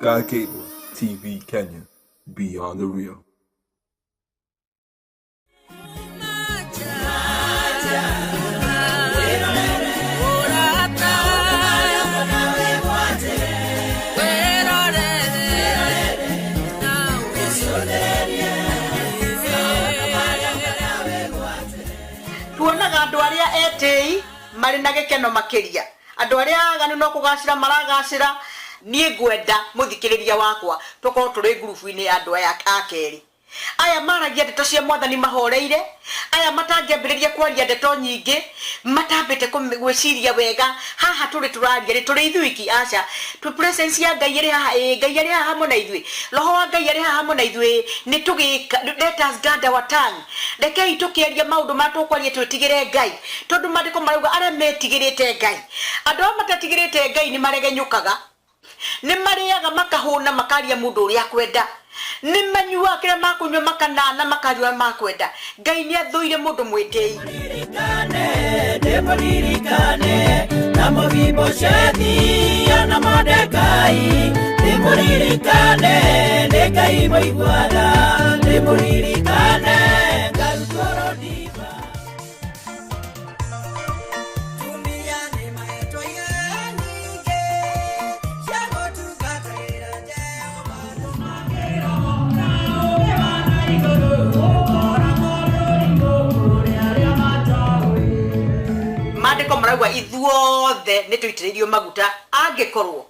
Sky Cable TV Kenya, beyond the real. Tuonaga andũ arĩa etĩi marĩ na gĩkeno makĩria, andũ arĩa aganu no kũgacĩra maragacĩra. Niĩ ngwenda mũthikĩrĩria wakwa tũkorwo tũrĩ ngurubu-inĩ ya andũ aya a kerĩ, aya maragia ndeto cia Mwathani mahoreire, aya matangĩambĩrĩria kwaria ndeto nyingĩ matambĩte gwĩciria wega. Haha tũrĩ tũraria rĩ, tũrĩ ithuiki? Aca, twĩ presence ya Ngai ĩrĩ haha. Ĩĩ, Ngai arĩ haha hamwe na ithuĩ, Roho wa Ngai arĩ haha hamwe na ithuĩ. Nĩ tũgĩka, let us guard our tongue. Rekei tũkĩaria maũndũ marĩa tũkwaria twĩtigĩre Ngai, tondũ maandĩko marauga arĩa metigĩrĩte Ngai. Andũ arĩa matetigĩrĩte Ngai nĩ maregenyũkaga, nĩ marĩaga makahũna, makaria mũndũ ũrĩa akwenda, nĩ manyuaga kĩrĩa makũnyua makanana, makaria ũrĩa makwenda. Ngai nĩ athũire mũndũ mwĩtĩi. Ndĩmũririkane na Mefiboshethi na Mordekai, ndĩmũririkane nĩ Ngai mũiguana, ndĩmũririkane ngarutwo rũdiba. Tumia nĩ mahetwo iheo nyingĩ cia gũtungatĩra Jehova. Maandĩko marauga ithuothe nĩ tũitĩrĩirio maguta angĩkorwo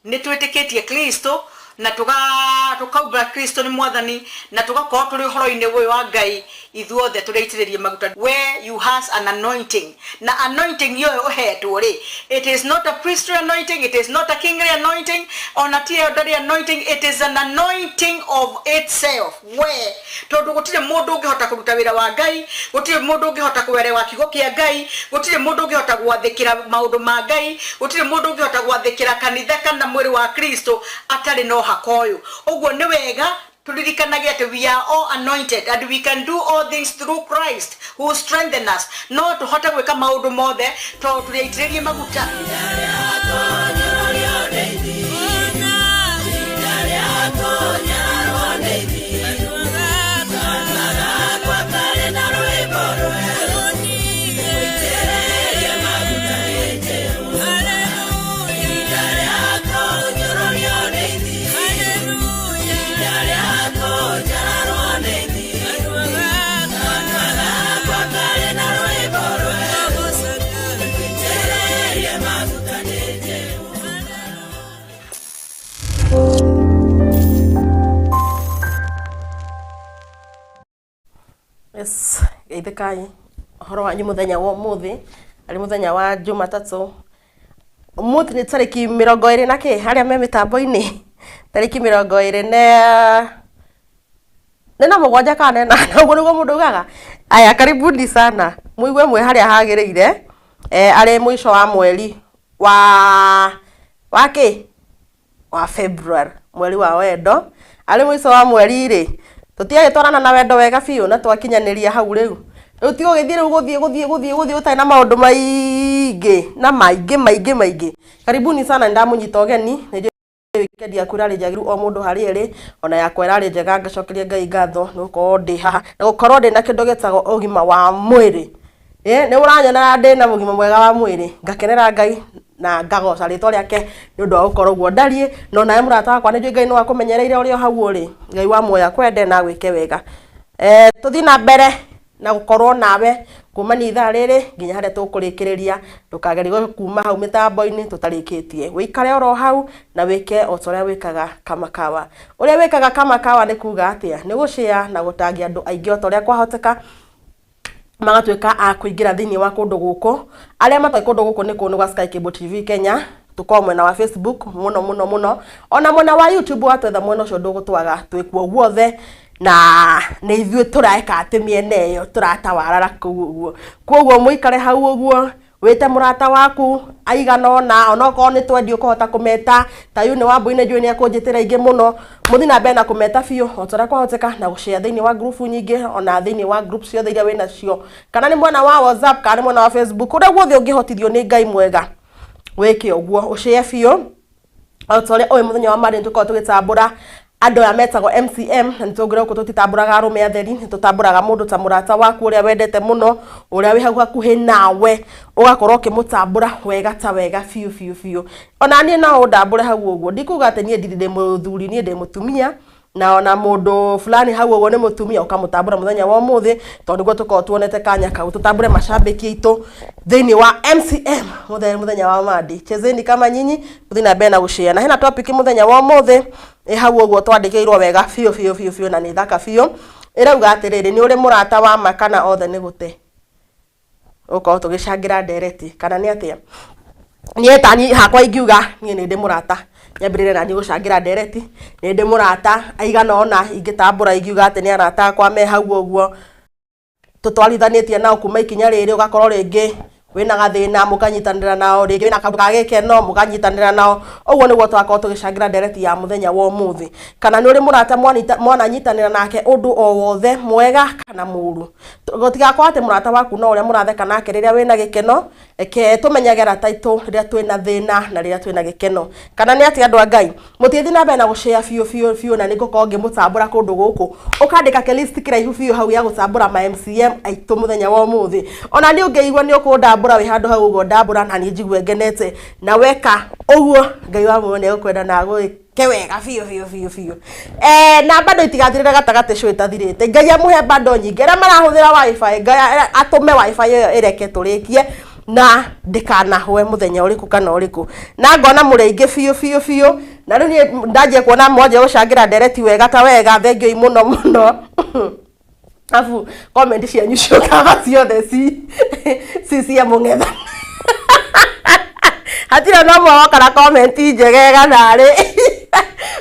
nĩ twĩtĩkĩtie Kristo na tũkaumbũra Kristo nĩ Mwathani na tũgakorwo tũrĩ ũhoro-inĩ ũyũ wa Ngai. Ithuothe tũrĩ aitĩrĩrie maguta. We, you has an anointing, na anointing ĩyo ũhetwo rĩ, it is not a priestly anointing, it is not a kingly anointing, ona ti elderly anointing, it is an anointing of itself. We, tondũ gũtirĩ mũndũ ũngĩhota kũruta wĩra wa Ngai, gũtirĩ mũndũ ũngĩhota kũerewa kiugo kĩa Ngai, gũtirĩ mũndũ ũngĩhota gwathĩkĩra maũndũ ma Ngai, gũtirĩ mũndũ ũngĩhota gwathĩkĩra kanitha kana mwĩrĩ wa Kristo atarĩ na ũhaka ũyũ. Ũguo nĩ wega tũririkanage atĩ we are all anointed and we can do all things through Christ who strengthen us. No tũhote gwĩka maũndũ mothe tondũ tũrĩ aitĩrĩrie maguta. Yes, geithĩkai. Ũhoro wanyu mũthenya wa ũmũthĩ, arĩ mũthenya wa Jumatatũ. Ũmũthĩ nĩ tarĩki 20 na kĩ, arĩa me mĩtambo-inĩ, tarĩki 27 kana 8, ũguo nĩguo mũndũ augaga. Aya, karibuni sana, mũigue mwĩ harĩa hagĩrĩire, arĩ mũico wa mweri wa kĩ? Wa February, mweri wa wendo. Arĩ mũico wa mweri rĩ, tũtiagĩtwarana na wendo wega biũ na twakinyanĩria hau rĩu. Rĩu ti gũgĩthiĩ rĩu gũthiĩ gũthiĩ gũthiĩ gũthiĩ gũtarĩ na maũndũ maingĩ na maingĩ maingĩ maingĩ. Karibuni sana, nĩ ndamũnyita ũgeni. Nĩ njũĩ weekend yaku ĩrarĩ njagĩrĩru o mũndũ harĩa ĩrĩ, ona yakwa ĩrarĩ njega, ngacokeria Ngai ngatho nĩ gũkorwo ndĩ haha na gũkorwo ndĩna kĩndũ gĩtagwo ũgima wa mwĩrĩ. Nĩ ũranyonera ndĩna ũgima mwega wa mwĩrĩ, ngakenera Ngai na ngagoca rĩtwa rĩake nĩ ũndũ wa gũkorwo ũguo ndariĩ. No nawe mũrata wakwa, nĩ njũĩ Ngai no akũmenyereire ũrĩ o hau ũrĩ. Ngai wa muoyo akwende na agwĩke wega. Tũthiĩ na mbere na gũkorwo nawe kumania ithaa rĩrĩ nginya harĩa tũkũrĩkĩrĩria. Ndũkagerie kuma hau mĩtambo-inĩ tũtarĩkĩtie. Wĩikare oro hau na wĩke o ta ũrĩa wĩkaga kama kawa. Ũrĩa wĩkaga kama kawa nĩ kuga atĩa? Nĩ gũshare na gũtangia andũ aingĩ o ta ũrĩa kwahoteka, magatuĩka a kũingĩra thĩinĩ wa kũndũ gũkũ. Arĩa matoĩ kũndũ gũkũ nĩ kũ? Nĩ gwa Sky Cable TV Kenya. Tũkoragwo mwena wa Facebook mũno mũno mũno, ona mwena wa YouTube. Watwetha mwena ũcio ndũgũtwaga, twĩkuo guothe, na nĩ ithuĩ tũreka atĩ mĩena ĩyo tũratawarara kũu ũguo. Koguo mũikare hau ũguo, wĩte mũrata waku aigana ũna, onokorwo nĩ twendi ũkũhota kũmeta. Ta yu nĩ Wambui, nĩ njũĩ nĩ ekũnjĩtĩra aingĩ mũno. Mũthiĩ na mbere na kũmeta biũ o ta ũrĩa kwahoteka na gũshare thĩinĩ wa ngurubu nyingĩ, ona thĩinĩ wa group ciothe iria wĩnacio, kana nĩ mwena wa WhatsApp kana nĩ mwena wa Facebook, kũrĩa guothe ũngĩhotithio nĩ Ngai mwega, wĩke ũguo, ũshare biũ. O ta ũrĩa ũyũ mũthenya wa Monday nĩ tũkoragwo tũgĩtambũra andũ aya metagwo MCM, na nĩ tũngĩra gũkũ tũtitambũraga arũme atheri, nĩ tũtambũraga mũndũ ta mũrata waku ũrĩa wendete mũno, ũrĩa wĩ hau hakuhĩ nawe, ũgakorwo ũkĩmũtambũra wega ta wega biũ biũ biũ. Ona niĩ no ũndambũre hau ũguo, ndikuga atĩ niĩ ndirĩ ndĩ mũthuri, niĩ ndĩ mũtumia, na ona mũndũ fulani hau ũguo nĩ mũtumia, ũkamũtambũra mũthenya wa ũmũthĩ, tondũ nĩguo tũkoragwo tuonete kanya kau tũtambũre macambĩki aitũ thĩinĩ wa MCM mũthenya mũthenya wa Monday. Chezeni kama nyinyi, mũthiĩ na mbere na gũshare. Na hena topic mũthenya wa ũmũthĩ ĩ hau ũguo twandĩkĩirwo wega biũ biũ biũ biũ, na nĩ thaka biũ. Ĩrauga atĩrĩrĩ, nĩ ũrĩ mũrata wa ma kana othe nĩ gũte? Ũkorwo tũgĩcangĩra ndereti kana nĩ atĩa? Niĩ tani hakwa ingiuga niĩ nĩ ndĩ mũrata, nyambĩrĩre naniĩ gũcangĩra ndereti. Nĩ ndĩ mũrata aigana ũna ingĩtambũra ingiuga atĩ nĩ arata akwa me hau ũguo, tũtwarithanĩtie nao kuma ikinya rĩrĩ, ũgakorwo rĩngĩ wĩna gathĩna mũkanyitanĩra nao, rĩngĩ wĩna kaũndũ ka gĩkeno mũkanyitanĩra nao. Ũguo nĩguo twakorwo tũgĩcangĩra ndereti ya mũthenya wa ũmũthĩ. Kana nĩ ũrĩ mũrata mwananyitanĩra nake ũndũ o wothe mwega kana mũũru? Gũtigakorwo atĩ mũrata waku no ũrĩa mũratheka nake rĩrĩa wĩna gĩkeno, reke tũmenyage arata aitũ rĩrĩa twĩna thĩna na rĩrĩa twĩna gĩkeno. Kana nĩ atĩa andũ a Ngai? Mũtigĩthiĩ na mbere na gũshare biũ biũ biũ, na nĩngũkorwo ngĩmũtambũra kũndũ gũkũ. Ũkandĩka kĩlist kĩraihu biũ hau gĩa gũtambũra ma MCM aitũ mũthenya wa ũmũthĩ. Ona niĩ ũngĩigua nĩ ũkũndambũra wĩ handũ hau ũguo, ndambũra na niĩ njigue ngenete. Na weka ũguo Ngai wa muoyo nĩ egũkwenda na agwĩke wega biũ biũ biũ biũ. Na bado itigathirĩre gatagatĩ show ĩtathirĩte. Ngai amũhe bando nyingĩ. Arĩa marahũthĩra wifi, Ngai atũme wifi ĩyo ĩreke tũrĩkie na ndĩkanahũe mũthenya ũrĩkũ kana ũrĩkũ. Na ngona mũrĩ aingĩ biũ biũ biũ, na rĩu niĩ ndanjia kuona mwanjia gũcangĩra ndereti wega ta wega, thengiũi mũno mũno. Abu comment cianyu ciũkaga ciothe ci cia mũng'etha, hatirĩ na ũmwe woka na comment njegega, narĩ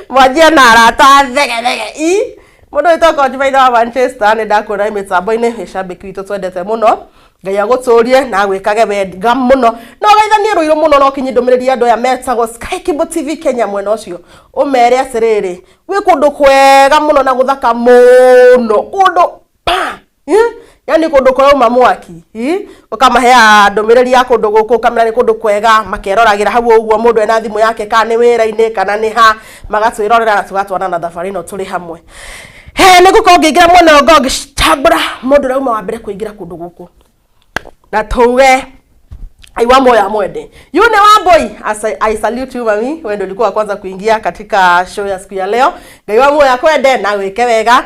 mwanjia na arata thegethege. I mũndũ wĩtwo Coach Maitha wa Manchester, nĩ ndakuona mĩtambo-inĩ, gĩcambĩki witũ twendete mũno. Ngai agũtũrie na agwĩkage wega mũno, no geithanie rũirũ mũno, no kinyi ndũmĩrĩri ya andũ aya metagwo Sky Cable TV Kenya mwena ũcio, ũmere atĩrĩrĩ, gwĩ kũndũ kwega mũno na gũthaka mũno, kũndũ pa, yani kũndũ kũrauma mwaki. Ũkamahea ndũmĩrĩri ya kũndũ gũkũ, ũkamera nĩ kũndũ kwega, makeroragĩra hau ũguo, mũndũ ena thimũ yake, kana nĩ wĩra-inĩ kana nĩ ha, magatwĩrorera na tũgatwarana thabarĩ ĩno tũrĩ hamwe. He nĩ ngũkorwo ngĩingĩra mwena ũyũ, ngorwo ngĩcambũra mũndũ ũrĩa uma wa mbere kũingĩra kũndũ gũkũ, na tuge aiwa moyo mwende yune Wambui. As I salute you mami, wewe ndio ulikuwa wa kwanza kuingia katika show ya siku ya leo. Ngai wa moyo akwende na wike wega.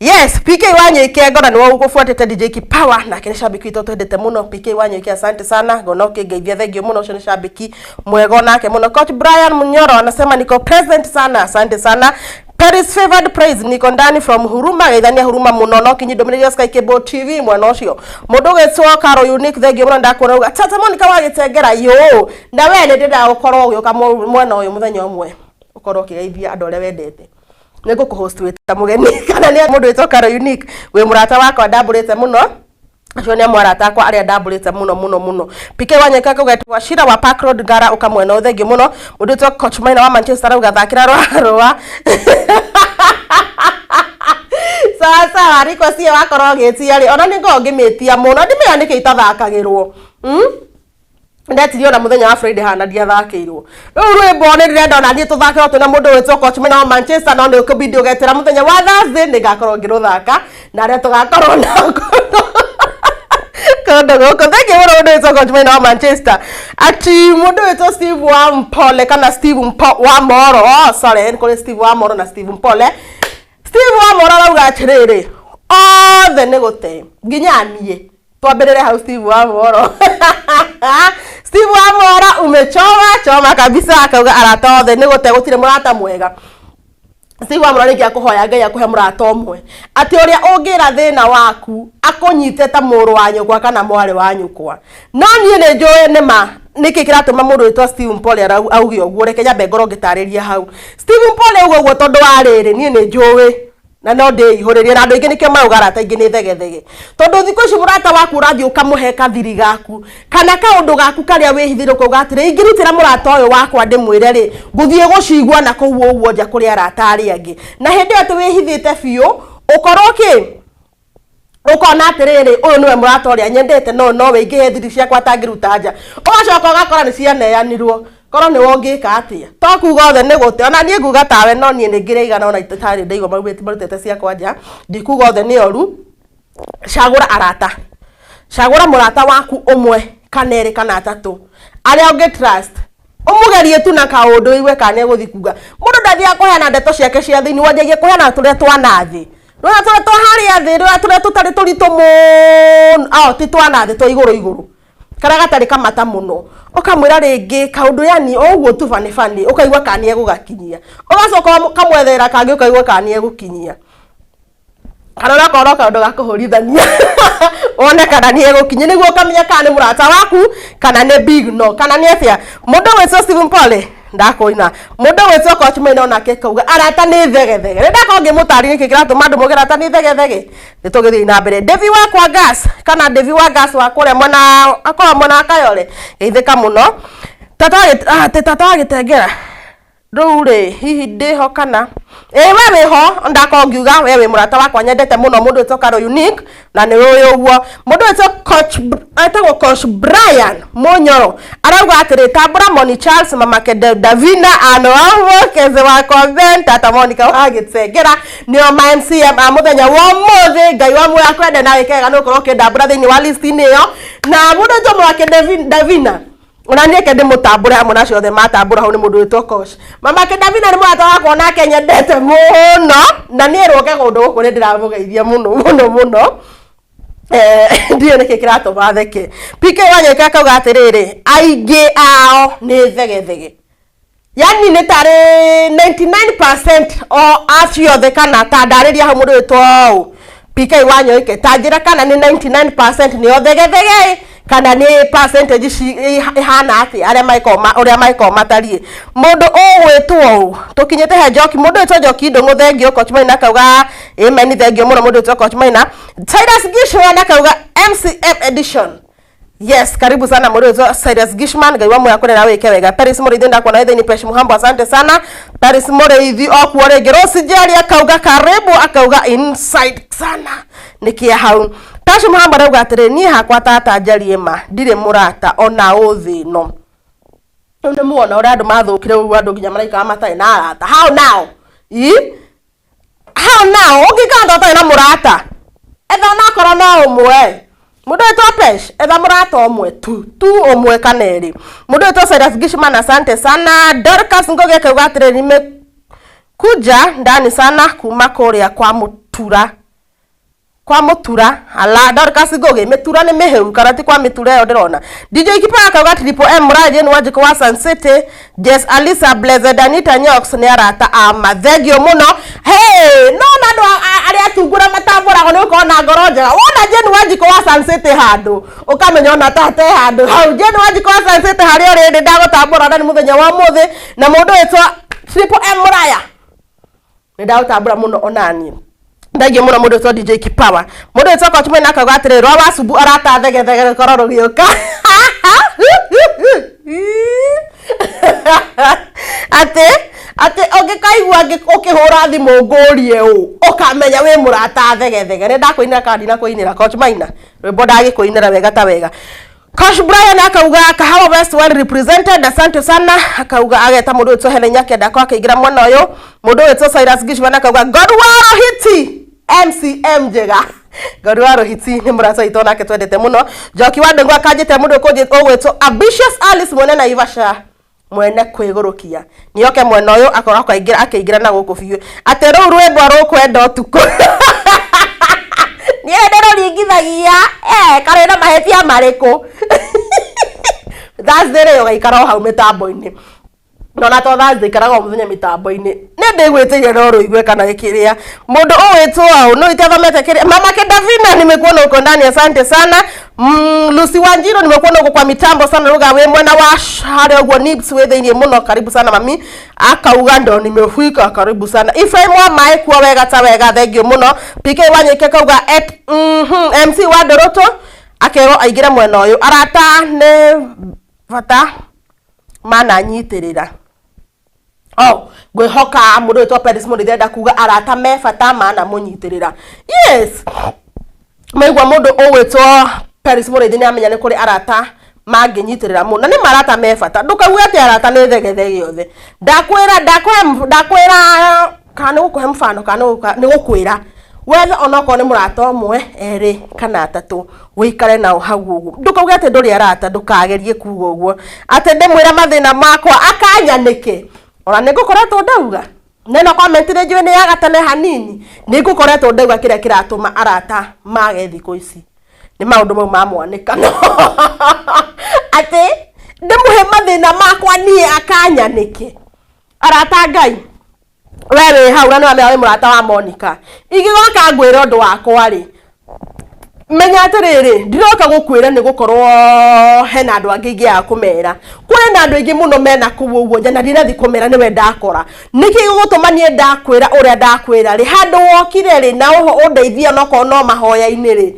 Yes, PK Wanyoike ngona nĩwe ũgũbuatĩte DJ Kipawa, nake nĩ shabiki witũ twendete mũno. PK Wanyoike, asante sana, ngona ũkĩngeithia, thank you mũno, ũcio nĩ shabiki mwega nake mũno. Coach Brian Munyoro anasema niko present sana, asante sana. Paris Favored Praise, niko ndani from Huruma, geithania Huruma mũno, no kinyi ndũmĩrĩri ya Sky Cable TV mwena ũcio. Mũndũ ũgĩtwo Caro Unique, thank you mũno, ndakuona uga tata Monica wa Gĩtengera yo, na we nĩ ndĩrenda gũkorwo ũgĩũka mwena ũyũ mũthenya ũmwe, ũkorwo ũkĩgeithia andũ arĩa wendete, nĩ ngũkũhost wĩ ta mũgeni. Kana nĩ mũndũ wĩtwo Caro Unique, wĩ mũrata wakwa ndambũrĩte mũno, acio nĩ amwe arata akwa arĩa ndambũrĩte mũno mũno mũno. PK Wanyeka kũgetwo Shira wa Park Road Ngara, ũkamwena ũũ, thengiũ mũno. Mũndũ wĩtwo Coach Maina wa Manchester arauga thakĩra rũa rũa, sawa sawa. Request ĩyo wakorwo ũgĩtia rĩ, ona nĩ ngorwo ngĩmĩtia mũno, ndimenya nĩkĩ itathakagĩrwo. Ndetirio na mũthenya wa Friday hana ndiathakĩirwo. Rĩu rwĩmbo nĩ ndĩrenda ona niĩ tũthakĩrwo twĩna mũndũ wĩtwo Coach Maina wa Manchester, no nĩ ũkũbidi ũgetera mũthenya wa Thursday, nĩ ngakorwo ngĩrũthaka na arĩa tũgakorwo nao kũndũ gũkũ. Thank you mũno, mũndũ wĩtwo Coach Maina wa Manchester. Ati mũndũ wĩtwo Steve wa Mpole kana Steve Mpo, wa Moro, oh sorry, nĩ kũrĩ Steve wa Moro na Steve Mpole. Steve wa Moro arauga atĩrĩrĩ, othe nĩ gũte nginya niĩ. Twambĩrĩre hau. Steve wa Moro, Steve wa Moro, umechoma choma kabisa. Akauga arata othe nĩ gũte, gũtirĩ mũrata mwega. Steve wa Moro, rĩngĩ akũhoya Ngai akũhe mũrata ũmwe atĩ ũrĩa ũngĩra thĩna waku akũnyite ta mũrũ wa nyũkwa kana mwarĩ wa nyũkwa. No niĩ nĩ njũĩ nĩma nĩkĩ kĩratũma mũndũ wĩtwo Steve Mpole auge ũguo. Reke nyambe ngorwo ngĩtarĩria hau. Steve Mpole auga ũguo tondũ wa rĩrĩ, niĩ nĩ njũĩ na no ndĩihũrĩrie na andũ aingĩ, nĩkĩo marauga arata aingĩ nĩ thegethege, tondũ thikũ ici mũrata waku ũrathiĩ ũkamũhe kathiri gaku kana kaũndũ gaku karĩa wĩhithĩire, ũkauga atĩrĩ, ingĩrutĩra mũrata ũyũ wakwa ndĩmwĩre rĩ, ngũthiĩ gũcigua na kũu ũguo nja kũrĩ arata arĩa angĩ. Na hĩndĩ ĩyo atĩ wĩhithĩte biũ, ũkorwo kĩ ũkona atĩrĩrĩ, ũyũ nĩwe mũrata ũrĩa nyendete, no nowe ingĩhe thiri ciakwa atangĩruta nja. Ũgacoka ũgakora nĩ cianeanirwo. Korwo nĩ wongĩka atĩa? To kuga othe nĩ gũte, ona niĩ nguga tawe, no niĩ nĩ ngĩrĩ igana ona itarĩ ndaigua marutĩte ciakwa nja. Ndikuga othe nĩ oru. Cagũra arata, cagũra mũrata waku ũmwe kana erĩ kana atatũ arĩa ũngĩ trust, ũmũgerie tu na kaũndũ ũigue kana nĩegũthiĩ kuga. Mũndũ ndathiaga kũheana ndeto ciake cia thĩinĩ, wanjagia kũheana tũrĩa twa nathĩ, rũrĩa tũrĩa twa harĩa thĩ, rũrĩa tũrĩa tũtarĩ tũritũ mũno, ao ti twa nathĩ, twa igũrũ igũrũ, karĩa gatarĩ kamata mũno, ũkamwĩra rĩngĩ kaũndũ, yani o ũguo tu bani bani, ũkaigua kana nĩegũgakinyia, ũgacoka ũkamwethera kangĩ, ũkaigua kana nĩegũkinyia, kana ũrakorwo kaũndũ ga kũhũrithania, wone kana nĩ egũkinyia, nĩguo ũkamenya kana nĩ mũrata waku kana nĩ big no kana nĩ atĩa. Mũndũ gwĩtwo Stephen Pole ndakũina, mũndũ gwĩtwo Coach Maina onake kauga arata nĩ thegethege. Nĩ ndakorwo ngĩmũtarĩria nĩkĩ kĩratũma andũ mauge arata nĩ thegethege. Nĩ tũgĩthiĩ na mbere. Devi wakwa gas kana Devi wa gas wa kũrĩa mwena, akorwo mwena wa Kayole, geithĩka mũno tata tata wa Gĩtengera. Rĩu rĩ, hihi ndĩho kana ĩ we wĩho? Ndakorwo ngiuga we wĩ mũrata wakwa nyendete mũno, mũndũ wĩtwo Caro Unique, na nĩ ũĩ ũguo. Mũndũ wĩtwo coach, etagwo Coach Brian Munyoro, arauga atĩrĩ, tambũra Moni Charles, mamake Davina Anoambo Keze wa Convent, tata Monica wa Gĩtengera, nĩo ma MCM a mũthenya wa ũmũthĩ. Ngai wa muoyo akwende na wĩkega nĩ ũkorwo ũkĩndambũra thĩinĩ wa list-inĩ ĩyo. Na mũndũ wĩtwo Mwake Davina, ona niĩ ke ndĩmũtambũre hamwe na acio othe matambũra hau. Nĩ mũndũ wĩtwo Kosh, mamake Davina nĩ mũrata wakwa onake nyendete mũno, na niĩ rũke kũndũ gũkũ nĩ ndĩramũgeithia mũno mũno mũno. Ndiũĩ nĩkĩ kĩratũma theke. PK Wanyeka akauga atĩrĩrĩ, aingĩ ao nĩ thegethege, yani nĩ tarĩ 99% o acio othe, kana ta ndarĩria hau. Mũndũ wĩtwo ũũ PK Wanyoike, ta njĩra kana nĩ 99% nĩo thegethege kana nĩ percentage ĩhana atĩa, arĩa magĩkorwo ũrĩa magĩkorwo matariĩ. Mũndũ ũgwĩtwo ũũ, tũkinyĩte he Njoki, mũndũ wĩtwo Njoki Ndũng'ũ, thengio. Coach Maina akauga amen, thengio mũno mũndũ wĩtwo Coach Maina. Cyrus Gishman akauga MCM edition. Yes, karibu sana mũndũ wĩtwo Cyrus Gishman, Ngai wa muoyo akwĩre na wĩke wega. Paris Mũrĩithi, ndakuona thĩinĩ. Pesh Muhambo, asante sana Paris Mũrĩithi. Okuo rĩngĩ Rose Jerry akauga karibu, akauga inside sana nĩkĩa hau. Pesh Muhambo arauga atĩrĩ, niĩ hakwa tata njarie ma, ndirĩ mũrata ona ũthĩ ĩno. Rĩu nĩ muona ũrĩa andũ mathũkire ũguo, andũ nginya maraikara matarĩ na arata. How now? Ii? How now? Ũngĩikara ta ũtarĩ na mũrata? Etha onakorwo no ũmwe. Mũndũ wĩtwo Pesh, etha mũrata ũmwe tu tu, ũmwe kana erĩ. Mũndũ wĩtwo Cyrus Gishman, asante sana. Dorcas Ngugi akauga atĩrĩ, nimekuja ndani sana kuma kũrĩa kwa Mũtura, kwa Mũtura. Ala Dorcas Ngugi, mĩtura nĩ mĩhĩu kana ti kwa mĩtura ĩyo ndĩrona. DJ Kipa akauga Triple M Mũraria nĩ Wanjikũ wa Sun City, Jess Alisa Blessed Anita Nyox nĩ arata a mathengio mũno. Hey, no na andũ arĩa atungura matambũragwo nĩ gũkorwo na ngoro njega. Wona Jane Wanjikũ wa Sun City handũ, ũkamenya ona tate handũ hau. Jane Wanjikũ wa Sun City, harĩa ũrĩ, nĩ ndagũtambũra na nĩ mũthenya wa ũmũthĩ. Na mũndũ wĩtwo Triple M Mũraya, nĩ ndagũtambũra mũno onaniĩ, thengiũ mũno. Mũndũ wĩtwo DJ Kipawa, mũndũ wĩtwo Coach Maina akauga atĩrĩ, rwa wacumbu arata thegethege rũkorwo rũgĩũka atĩ ũngĩkaigua ũkĩhũra thimũ ngũrie ũ, ũkamenya wĩ mũrata thegethege. Nĩ ndakũinĩra kana ndinakũinĩra, Coach Maina? Rwĩmbo ndagĩkũinĩra wega ta wega. Coach Brian akauga Kahawa West well represented, asante sana. Akauga ageta mũndũ wĩtwo Helen Nyakenda kwa akĩingĩra mwena ũyũ. Mũndũ wĩtwo Cyrus Gishman akauga God wa Rohiti, MCM njega. God wa Rohiti nĩ mũrata witũ nake twendete mũno. Njoki wa Ndengwa akanjĩte mũndũ ũgwĩtwo Ambitious Alice mwene Naivasha, mwene kwĩgũrũkia, nĩoke mwena ũyũ, akorwo akaingĩra akĩingĩra na gũkũ biũ, atĩ rũu rwĩmbo rũkwenda ũtukũ niĩ ndĩrũringithagia karĩ na mahĩtia marĩkũ. Thursday rĩ, ũgaikara o hau mĩtambo-inĩ, nona to Thursday, ikaraga o mũthenya mĩtambo-inĩ. Nĩ ndĩgwĩtĩire no rũigue kana kĩrĩa mũndũ ũwĩtwo au no itathomete kĩrĩa. Mama Kedavina, nimekuona uko ndani, asante sana. Lucy Wanjiru, nimekuona uko kwa mitambo sana, ruga wĩ mwena wa harĩa ũguo Nibs, wĩ thĩinĩ mũno, karibu sana. Mami akauga ndo nimefika, karibu sana. Iframe wa maĩ kuo wega ta wega, thengio mũno. PK Wanyike kauga et MC wa Ndoroto akerwo aingĩre mwena ũyũ. Arata nĩ bata mananyitĩrĩra. Oh, ngwĩhoka mũndũ wĩtwo Paris Mũrĩithi arenda kuga arata me bata mana mũnyitĩrĩra. Yes, maigua mũndũ ũgwĩtwo Paris Mũrĩithi nĩ amenya nĩ kũrĩ arata. Mangĩnyitĩrĩra mũno na nĩ marata me bata. Ndũkauge atĩ arata nĩ thegethege othe. Ndakwĩra ndakwĩra ndakwĩra kana nĩ gũkũhe mfano kana nĩ gũkwĩra wethe onokorwo nĩ mũrata ũmwe, erĩ kana atatũ, wĩikare nao hau ũguo. Ndũkauge atĩ ndũrĩ arata, ndũkagerie kuga ũguo atĩ ndĩmwĩra mathĩna makwa akanyanĩke. Ona nĩ ngũkoretwo ndauga neno comment nĩ njũĩ nĩ ya gatene hanini, nĩ ngũkoretwo ndauga kĩrĩa kĩratũma arata mage thikũ ici nĩ maũndũ mau ma mwanĩkano, atĩ ndĩmũhe mathĩna makwa niĩ akanyanĩke. Arata Ngai, we wĩ hau na nĩ wamenya wĩ mũrata wa Monica, ingĩgoka ngwĩre ũndũ wakwa rĩ, menya atĩrĩrĩ, ndiroka gũkwĩra nĩ gũkorwo hena andũ angĩ ingĩaga kũmera. Kwĩna andũ aingĩ mũno mena kũu ũguo nja na ndinathi kũmera nĩwe ndakora. Nĩkĩ gĩgũtũma niĩ ndakwĩra ũrĩa ndakwĩra rĩ, handũ wokire rĩ na ũndeithie onokorwo no mahoya-inĩ rĩ,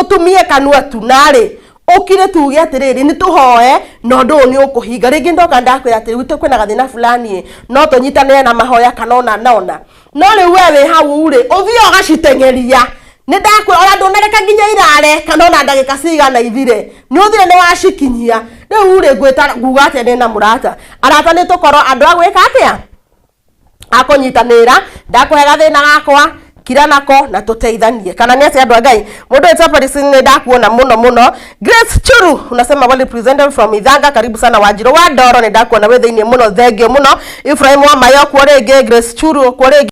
ũtumie kanua tu narĩ ũkire tuge atĩrĩrĩ nĩ tũhoe na ũndũ ũyũ nĩ ũkũhinga. Rĩngĩ ndoka ndakwĩra atĩrĩ gwitũ kwĩna gathĩna fulani, no tũnyitanĩre na mahoya kana ona na ona. No rĩu we wĩ hau rĩ, ũthiĩ ũgaciteng'eria. Nĩ ndakwĩra ona ndũnareka nginya irare kana ona ndagĩka cigana ithire, nĩ ũthire nĩ wacikinyia. Rĩu rĩ ngwĩta nguga atĩa ndĩna mũrata? Arata nĩ tũkorwo andũ a gwĩka atĩa? Akũnyitanĩra, ndakũhe gathĩna gakwa kira nako na tũteithanie. Kana nĩ atĩa andũ a Ngai? Mũndũ wĩtwa Paris nĩ ndakuona mũno mũno. Grace Churu unasema well represented from Ithanga, karibu sana. Wanjiru wa Ndoro nĩ ndakuona wĩ thĩinĩ mũno, thengio mũno. Ibrahim wa Mayo kuo rĩngĩ, Grace Churu kuo rĩngĩ.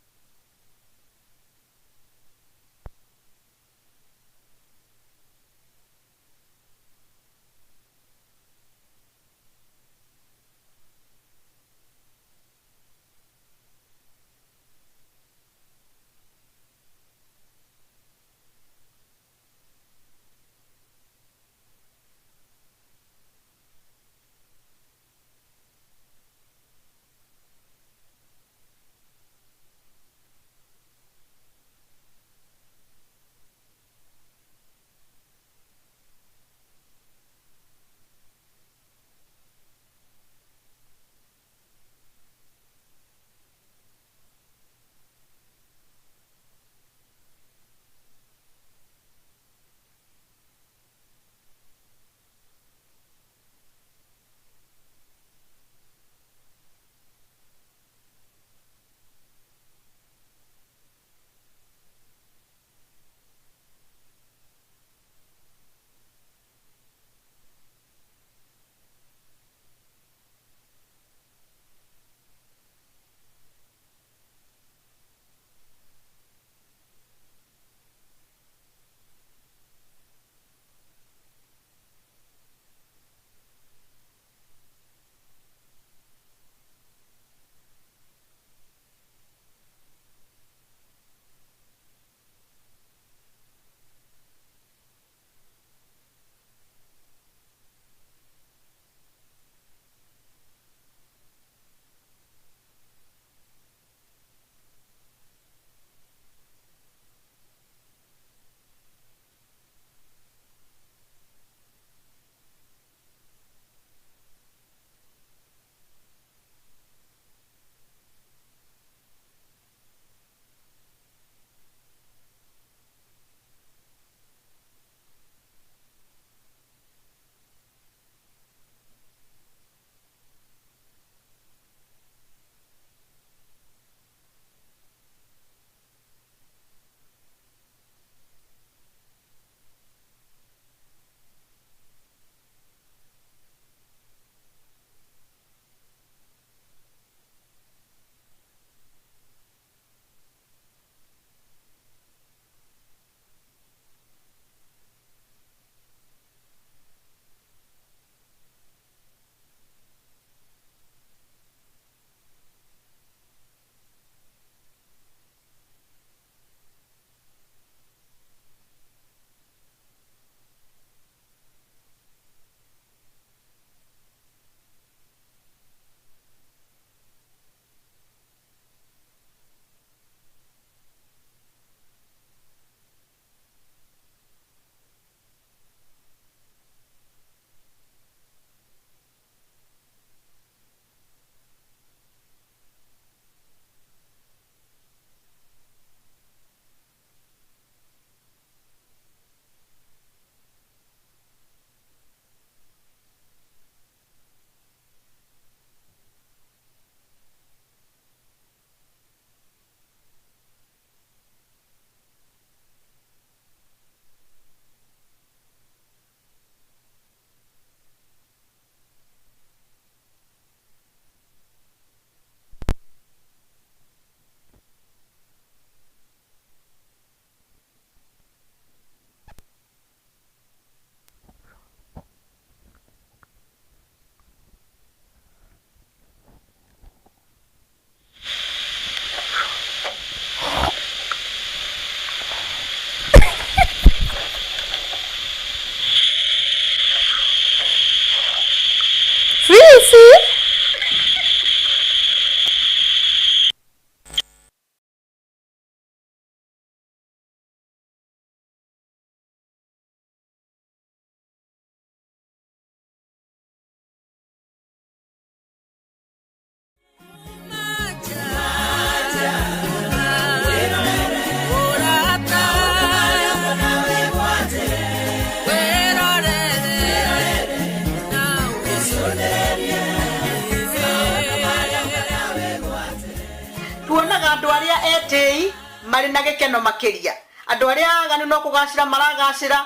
Andũ arĩa etĩi marĩ na gĩkeno makĩria, andũ arĩa aganu no kũgacĩra maragacĩra.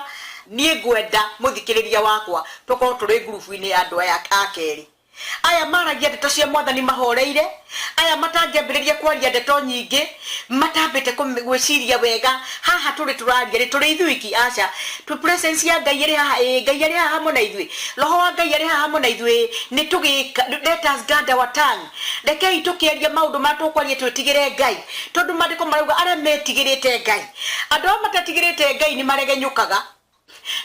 Niĩ ngwenda mũthikĩrĩria wakwa tũkorwo tũrĩ ngurubu-inĩ ya andũ aya a kerĩ, aya maragia ndeto cia mwathani mahoreire, aya matangĩambĩrĩria kwaria ndeto nyingĩ matambĩte gwĩciria wega. Haha tũrĩ tũraria rĩ, tũrĩ ithuiki? Aca, tũ presence ya Ngai ĩrĩ haha. Ĩĩ, Ngai arĩ haha hamwe na ithuĩ, roho wa Ngai arĩ haha hamwe na ithuĩ. Nĩ tũgĩka, let us guard our tongue. Rekei tũkĩaria maũndũ marĩa tũkwaria twĩtigĩre Ngai, tondũ maandĩko marauga arĩa metigĩrĩte Ngai. Andũ arĩa matetigĩrĩte Ngai nĩ maregenyũkaga,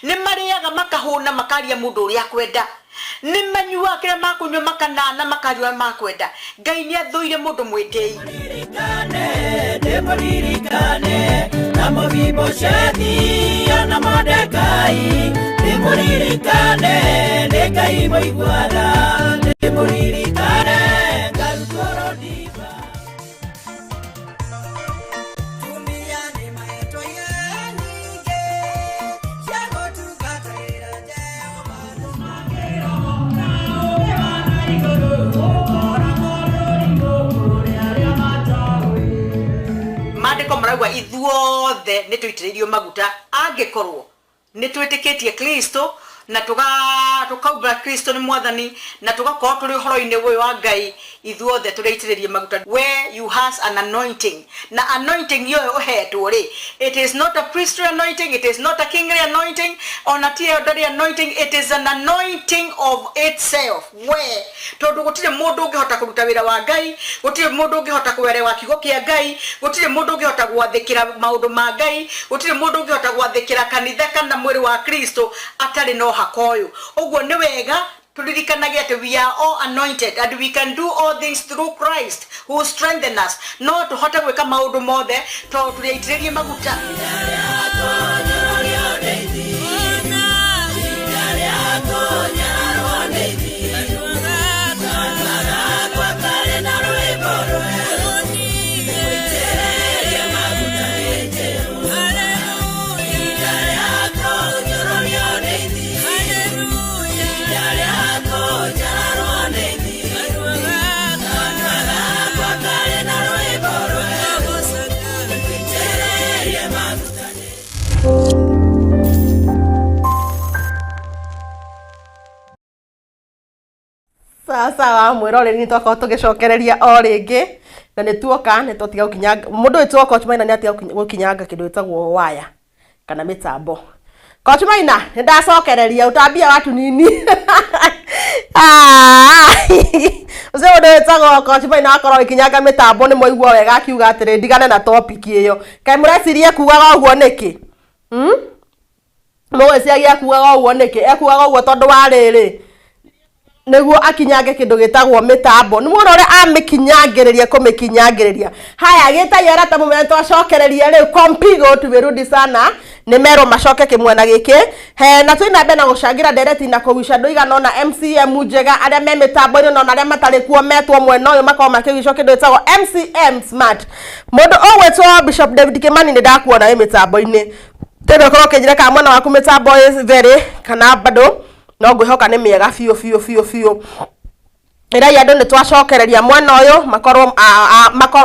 nĩ marĩaga makahũna, makaria mũndũ ũrĩa akwenda, nĩ manyuaga kĩrĩa makũnyua, makanana, makaria ũrĩa makwenda. Ngai nĩ athũire mũndũ mwĩtĩi. Ndĩmũririkane na Mefiboshethi na Mordekai, ndĩmũririkane nĩ Ngai mũigua tha, ndĩmũririkane ngarutwo rũndimba. Tumia nĩ mahetwo iheo nyingĩ cia gũtungatĩra Jehova. Maandĩko marauga ithuothe nĩ tũitĩrĩirio maguta angĩkorwo nĩ twĩtĩkĩtie Kristo na tũkaumbũra Kristo nĩ mwathani na tũgakorwo tũrĩ ũhoro-inĩ ũyũ wa Ngai. Ithuothe tũrĩ aitĩrĩrie maguta. Where you has an anointing, na anointing ĩyo ũhetwo rĩ, it is not a priestly anointing, it is not a kingly anointing, ona ti elderly anointing, it is an anointing of itself. We tondũ gũtirĩ mũndũ ũngĩhota kũruta wĩra wa Ngai, gũtirĩ mũndũ ũngĩhota kũerewa kiugo kĩa Ngai, gũtirĩ mũndũ ũngĩhota gwathĩkĩra maũndũ ma Ngai, gũtirĩ mũndũ ũngĩhota gwathĩkĩra kanitha kana mwĩrĩ wa Kristo atarĩ na ũhaka ũyũ. Ũguo nĩ wega tũririkanage atĩ we are all anointed and we can do all things through Christ who strengthen us. No tũhote gwĩka maũndũ mothe tondũ tũrĩ aitĩrĩrie maguta. Sawa sawa, mwĩroreri, nĩ twakorwo tũgĩcokereria o rĩngĩ na nĩ tuoka nĩ twatiga gũkinyanga mũndũ wĩtwo Coach Maina. Nĩ atiga gũkinyanga kĩndũ gĩtagwo waya kana mĩtambo. Coach Maina, nĩ ndacokereria utambia watu nini. Ah, ũcio mũndũ wĩtagwo Coach Maina akorwo agĩkinyanga mĩtambo. Nĩ mwaigua wega akiuga atĩrĩ ndigane na topic ĩyo. Kaĩ mũreciria kugaga ũguo nĩkĩ? Hmm? Mũgwĩciria kugaga ũguo nĩkĩ? Ekugaga ũguo tondũ wa rĩrĩ, nĩguo akinyange kĩndũ gĩtagwo mĩtambo. Nĩ muona ũrĩa amĩkinyangĩrĩria, kũmĩkinyangĩrĩria. Haya, gĩtai arata mũmenya twacokereria rĩu kompigo, tumerudi sana. Nĩ merwo macoke kĩmwena gĩkĩ he na twĩna mbere na gũcangĩra ndereti na kũgucia andũ igana ũna MCM njega arĩa me mĩtambo-inĩ na ona arĩa matarĩ kuo metwo mwena ũyũ makorwo makĩgucio kĩndũ gĩtagwo MCM smart. Mũndũ ũgwĩtwo Bishop David Kimani, nĩ ndakuona wĩ mĩtambo-inĩ tene. Ũkorwo ũkĩnjĩra kana mwena waku mĩtambo ĩ very kana bado, no ngwĩhoka nĩ mĩega biũ biũ biũ biũ. Ĩrai andũ nĩ twacokereria mwena ũyũ, makorwo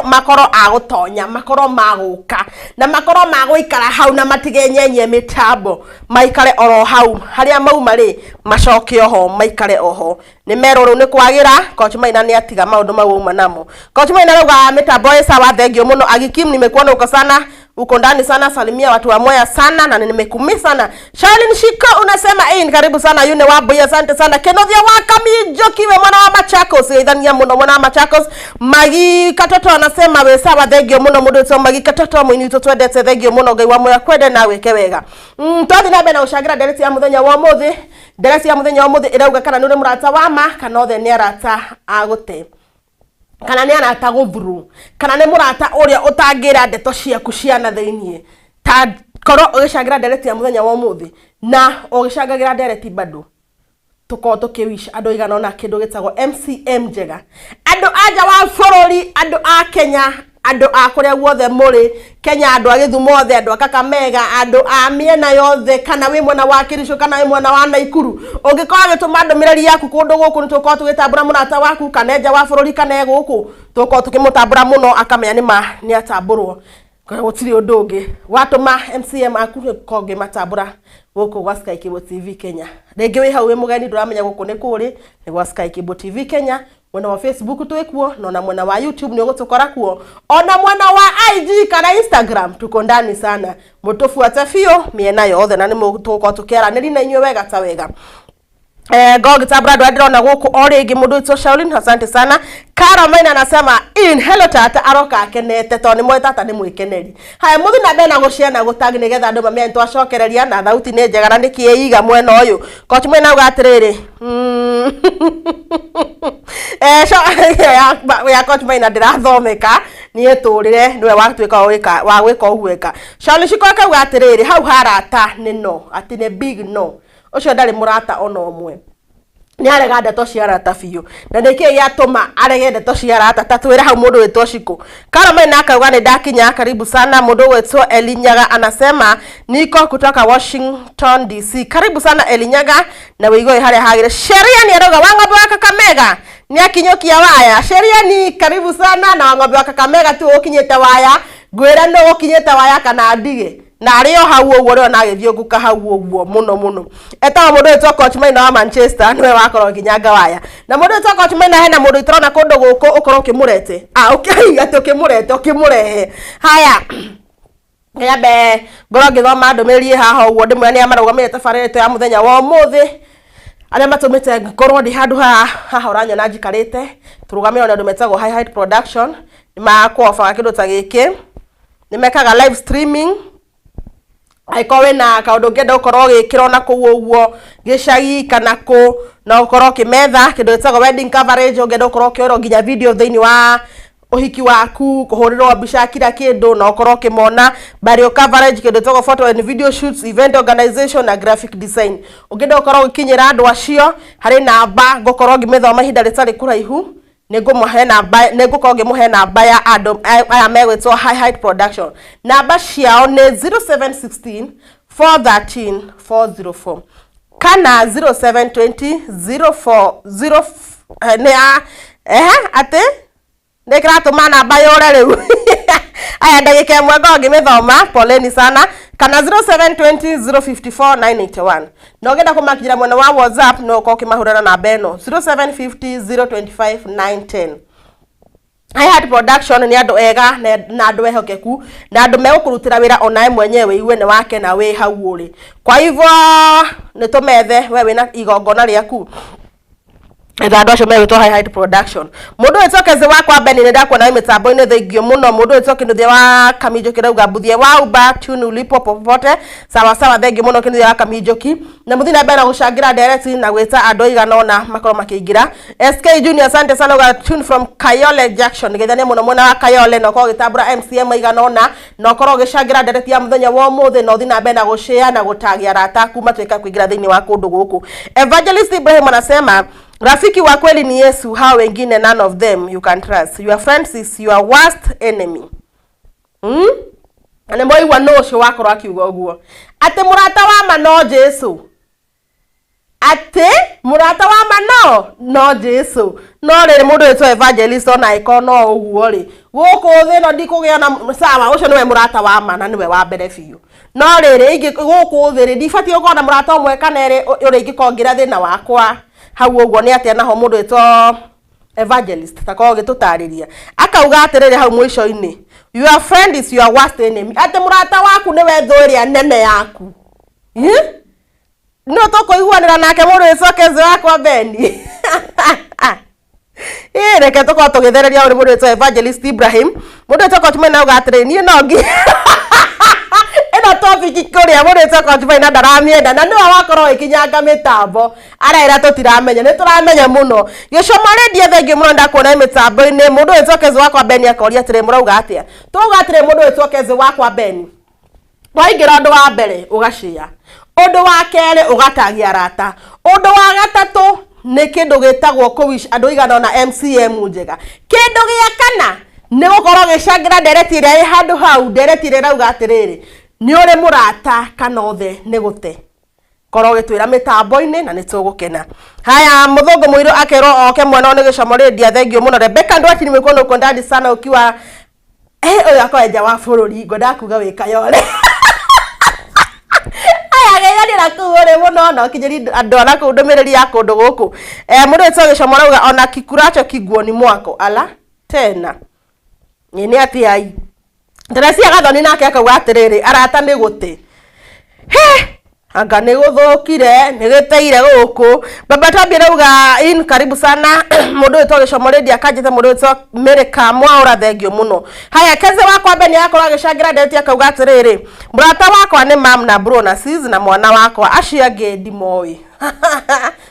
makorwo a gũtonya, makorwo magũka na makorwo magũikara hau na matigenyenye mĩtambo, maikare oro hau harĩa mauma rĩ, macoke oho maikare oho. Nĩ merwo rĩu nĩ kwagĩra. Coach Maina nĩ atiga maũndũ mau auma namo. Coach Maina rauga mĩtambo ĩ sawa, thengio mũno. Agikim, nimekuona uko sana, uko ndani sana, salimia watu wa Mwea sana na nimekumi sana. Charlene Shiko unasema eh, karibu sana. Yune wa Boy, asante sana. Kenothia wa Kamijo kiwe mwana wa Machakos, geithania muno mwana wa Machakos. Magi Katoto anasema we sawa, thengio muno. Mundu witwo Magi Katoto, muini witũ twendete, thengio muno. Ngai wa Mwea kwende na wike wega. Twathi na mbere na gũcangĩra ndereti ya mũthenya wa ũmũthĩ. Ndereti ya mũthenya wa ũmũthĩ ĩrauga kana nĩ ũrĩ mũrata wa ma, kana othe nĩ arata a gũte, kana nĩ arata gũthuru, kana nĩ mũrata ũrĩa ũtangĩra ndeto ciaku ciana thĩiniĩ. Ta korwo ũgĩcangĩra ndereti ya mũthenya wa ũmũthĩ na ũgĩcangagĩra ndereti bado tũkorwo tũkĩwish andũ aigana ũna kĩndũ gĩtagwo MCM njega, andũ a nja wa bũrũri, andũ a Kenya. Andũ a kũrĩa guothe mũrĩ Kenya, andũ a Gĩthumo othe, andũ a Kakamega, andũ a mĩena yothe, kana wĩ mwena wa Kericho kana wĩ mwena wa Naikuru, ũngĩkorwo ũgĩtũma ndũmĩrĩri yaku kũndũ gũkũ, nĩ tũgũkorwo tũgĩtambũra mũrata waku, kana nja wa bũrũri kana e gũkũ, tũgũkorwo tũkĩmũtambũra mũno, akamenya nĩma nĩ atambũrwo. Gũtirĩ ũndũ ũngĩ watũma MCM aku nĩgũkorwo ngĩmatambũra gũkũ gwa Sky Cable TV Kenya. Rĩngĩ wĩ hau wĩ mũgeni, ndũramenya gũkũ nĩ kũrĩ, nĩ gwa Sky Cable TV Kenya. Mwena wa Facebook twĩ kuo, na ona mwena wa YouTube nĩ ũgũtũkora kuo, ona mwena wa IG kana Instagram tuko ndani sana. Mũtũbuate biũ mĩena yothe na nĩ tũgũkorwo tũkĩaranĩria na inyuĩ wega ta wega. Ngogĩtambũra andũ arĩa ndĩrona gũkũ o rĩngĩ. Mũndũ witũ Shaolin, asante sana. Karo Maina anasema in hello tata, aroka akenete tondũ nĩ moĩ tata nĩ mwĩkeneri. Haya, mũthi na mbere na gũshare na gũtag nĩgetha andũ mamenye nĩtwacokereria na thauti nĩ njega na nĩkĩiga mwena ũyũ. Coach Mwena auga atĩrĩrĩ, ya Coach Maina ndĩrathomeka niĩ, tũrĩre nĩwe watuĩka wa gwĩka ũguo eka. Shaolin Shiko akauga atĩrĩrĩ, hau harata nĩ no, atĩ nĩ big no, ũcio ndarĩ mũrata ona ũmwe, nĩ arega ndeto cia arata biũ. Na nĩkĩĩ gĩatũma arege ndeto cia arata? Ta twĩre hau. Mũndũ wĩtwo Shiko Karamaina akauga nĩ ndakinya, karibu sana. Mũndũ wĩtwo Elinyaga anasema niko kutoka Washington DC, karibu sana Elinyaga, na wĩigue harĩa hagĩrĩire. Sheria nĩ arauga wa ng'ombe wa Kakamega nĩ akinyũkia waya. Sheria ni karibu sana, na wa ng'ombe wa Kakamega tu ũkinyĩte waya, ngwĩre nũ ũkinyĩte waya kana ndige na arĩ o hau ũguo rĩo na agĩthiũngũka hau ũguo mũno mũno. Etagwo mũndũ wĩtwo Coach Maina wa Manchester, nĩwe wakorwo nginyanga waya. Na mũndũ wĩtwo Coach Maina, hena mũndũ itarona kũndũ gũkũ, ũkorwo ũkĩmũrete, ah, atĩ ũkĩmũrete, ũkĩmũrehe. Haya, nyambe ngorwo ngĩthoma ndũmĩrĩri ĩ haha ũguo, ndĩmwĩre nĩa marũgamĩrĩire tabarĩra ĩto ya mũthenya wa ũmũthĩ, arĩa matũmĩte ngorwo ndĩ handũ haha. Haha ũranyona njikarĩte, tũrũgamĩrĩirwo nĩ andũ metagwo High Height Production. Nĩ makwobaga kĩndũ ta gĩkĩ, nĩ mekaga live streaming. Angĩkorwo wĩna kaũndũ ũngĩenda gũkorwo ũgĩkĩra ona kũu ũguo gĩcagi kana kũ, no ũkorwo ũkĩmetha kĩndũ gĩtagwo wedding coverage. Ũngĩenda gũkorwo ũkĩoerwo nginya video thĩinĩ wa ũhiki waku, kũhũrĩrwo mbica, kila kĩndũ, no ũkorwo ũkĩmona. Burial coverage, kĩndũ gĩtagwo photo and video shoots, event organization na graphic design. Ũngĩenda gũkorwo ũgĩkinyĩra andũ acio, harĩ namba ngũkorwo ngĩmĩthoma ihinda rĩtarĩ kũraihu. Nĩ namba, nĩ ngũkorwo ngĩmũhe namba ya andũ aya megwĩtwo High Height Production. Namba ciao nĩ 0716 413 404 kana 0720 040 nĩ ya ehe atĩ nĩ kĩratũma namba yũre rĩu. Aya, ndagĩka ĩmwe ngorwo ngĩmĩthoma, poleni sana. Kana 0720 054 981. Na ũngĩenda kũmakinyĩra mwena wa WhatsApp, no ũkorwo ũkĩmahũrĩra namba ĩno, 0750 025 910. High Heart Production nĩ andũ ega na andũ ehokeku na andũ megũkũrutĩra wĩra onawe mwenyewe igue nĩ wakena wĩ hau ũrĩ. Kwa hivyo nĩ tũmethe, we wĩna igongona rĩaku, etha andũ acio megwĩtwo High Height Production. Mũndũ wĩtwo Kezi wakwa Beni, nĩ ndakuona wĩ mĩtambo-inĩ, thaingio mũno. Mũndũ wĩtwo Kinuthia wa Kaminjũki rauga mbuthie wa uba tune ulipo popote, sawa sawa, thengiũ mũno Kinuthia wa Kaminjũki. Na mũthiĩ na mbere na gũcangĩra ndereti na gwĩta andũ aigana ũna makorwo makĩingĩra. SK Junior, asante sana, uga tune from Kayole Junction. Geithania mũno mwena wa Kayole, na ũkorwo ũgĩtambũra MCM aigana ũna, na ũkorwo ũgĩcangĩra ndereti ya mũthenya wa ũmũthĩ, na ũthiĩ na mbere na gũshare na gũtagia arata aku matuĩka kũingĩra thĩinĩ wa kũndũ gũkũ. Evangelist Ibrahim anasema rafiki wa kweli ni Yesu, hao wengine none of them you can trust. Your friends is your worst enemy. Na nĩ mwaigua nũ ũcio wakorwo akiuga ũguo, atĩ mũrata wa ma no Jesu, atĩ mũrata wa ma no Jesu. No rĩrĩ, mũndũ wĩtwo evangelist, ona angĩkorwo no ũguo rĩ, gũkũ thĩ ĩno ndikũgĩa na sawa, ũcio nĩwe mũrata wa ma na nĩwe wa mbere biũ. No rĩrĩ, ingĩ gũkũ thĩ rĩ, ndibatiĩ gũkorwo na mũrata ũmwe kana erĩ ũrĩa ingĩkorwo ngĩra thĩna wakwa hau ũguo nĩ atĩa. Naho mũndũ wĩtwo evangelist takorwo gĩtũtarĩria akauga atĩrĩrĩ hau mũico-inĩ, your friend is your worst enemy, atĩ mũrata waku nĩwe thũ ĩrĩa nene yaku. Ih? No tũkũiguanĩra nake mũndũ wĩtwo Kezi wakwa Beni. Ĩ, reke tũkorwo tũgĩthereria ũrĩ mũndũ wĩtwo Evangelist Ibrahim. Mũndũ wĩtwo Coach Maina auga atĩrĩrĩ, niĩ no ngi ĩno topic kũrĩa mũndũ wĩtwo Coach Maina ndaramĩenda, na nĩwe wakorwo ĩkinyanga mĩtambo, araĩra tũtiramenya, nĩ tũramenya mũno. Gĩcomo rĩndia, thengiũ mũno, ndakuona mĩtambo-inĩ. Mũndũ wĩtwo Kezi wakwa Beni akoria atĩrĩ, mũrauga atĩa? Tũrauga atĩrĩ, mũndũ wĩtwo Kezi wakwa Beni, waingĩra, ũndũ wa mbere ũgashare, ũndũ wa kerĩ ũgatagia arata, ũndũ wa gatatũ nĩ kĩndũ gĩtagwo kũwish andũ igana ona MCM njega, kĩndũ gĩa kana Nĩ gũkorwo ũgĩcangĩra ndereti ĩrĩa ĩ handũ hau, ndereti ĩrĩa ĩrauga atĩrĩrĩ, nĩ ũrĩ mũrata kana othe nĩ gũte. Korwo ũgĩtwĩra mĩtambo-inĩ na nĩ tũgũkena. Haya, mũthũngũ mũirũ akerwo oke mwena ũyũ nĩ gĩcomo rĩndia, thengio mũno. Rebecca Ndwati, nimekuona uko ndani sana ukiwa ũyũ akorwo nja wa bũrũri, ngwendaga kuga wĩ Kayole. Aya, geithania na kũu ũrĩ mũno na ũkinyĩri andũ a nakũu ndũmĩrĩri ya kũndũ gũkũ. Mũndũ wĩtwo gĩcomo arauga ona kikuracho kinguoni mwako ala tena nĩ nĩ atĩa ai. Teresia Gathoni nake akauga atĩrĩrĩ, arata nĩ gũte. He, anga nĩ gũthũkire, nĩ gĩteire gũkũ. Baba Tambi arauga in karibu sana. Mũndũ wĩtwo gĩcomo rĩndia akanjĩte mũndũ wĩtwo Mĩrĩka Mwaũra, thengio mũno. Haya, Keze wakwa Beni akorwo agĩcangĩra ndereti akauga atĩrĩrĩ, mũrata wakwa nĩ mam na bro na sis na mwana wakwa, acio angĩ ndimoĩ.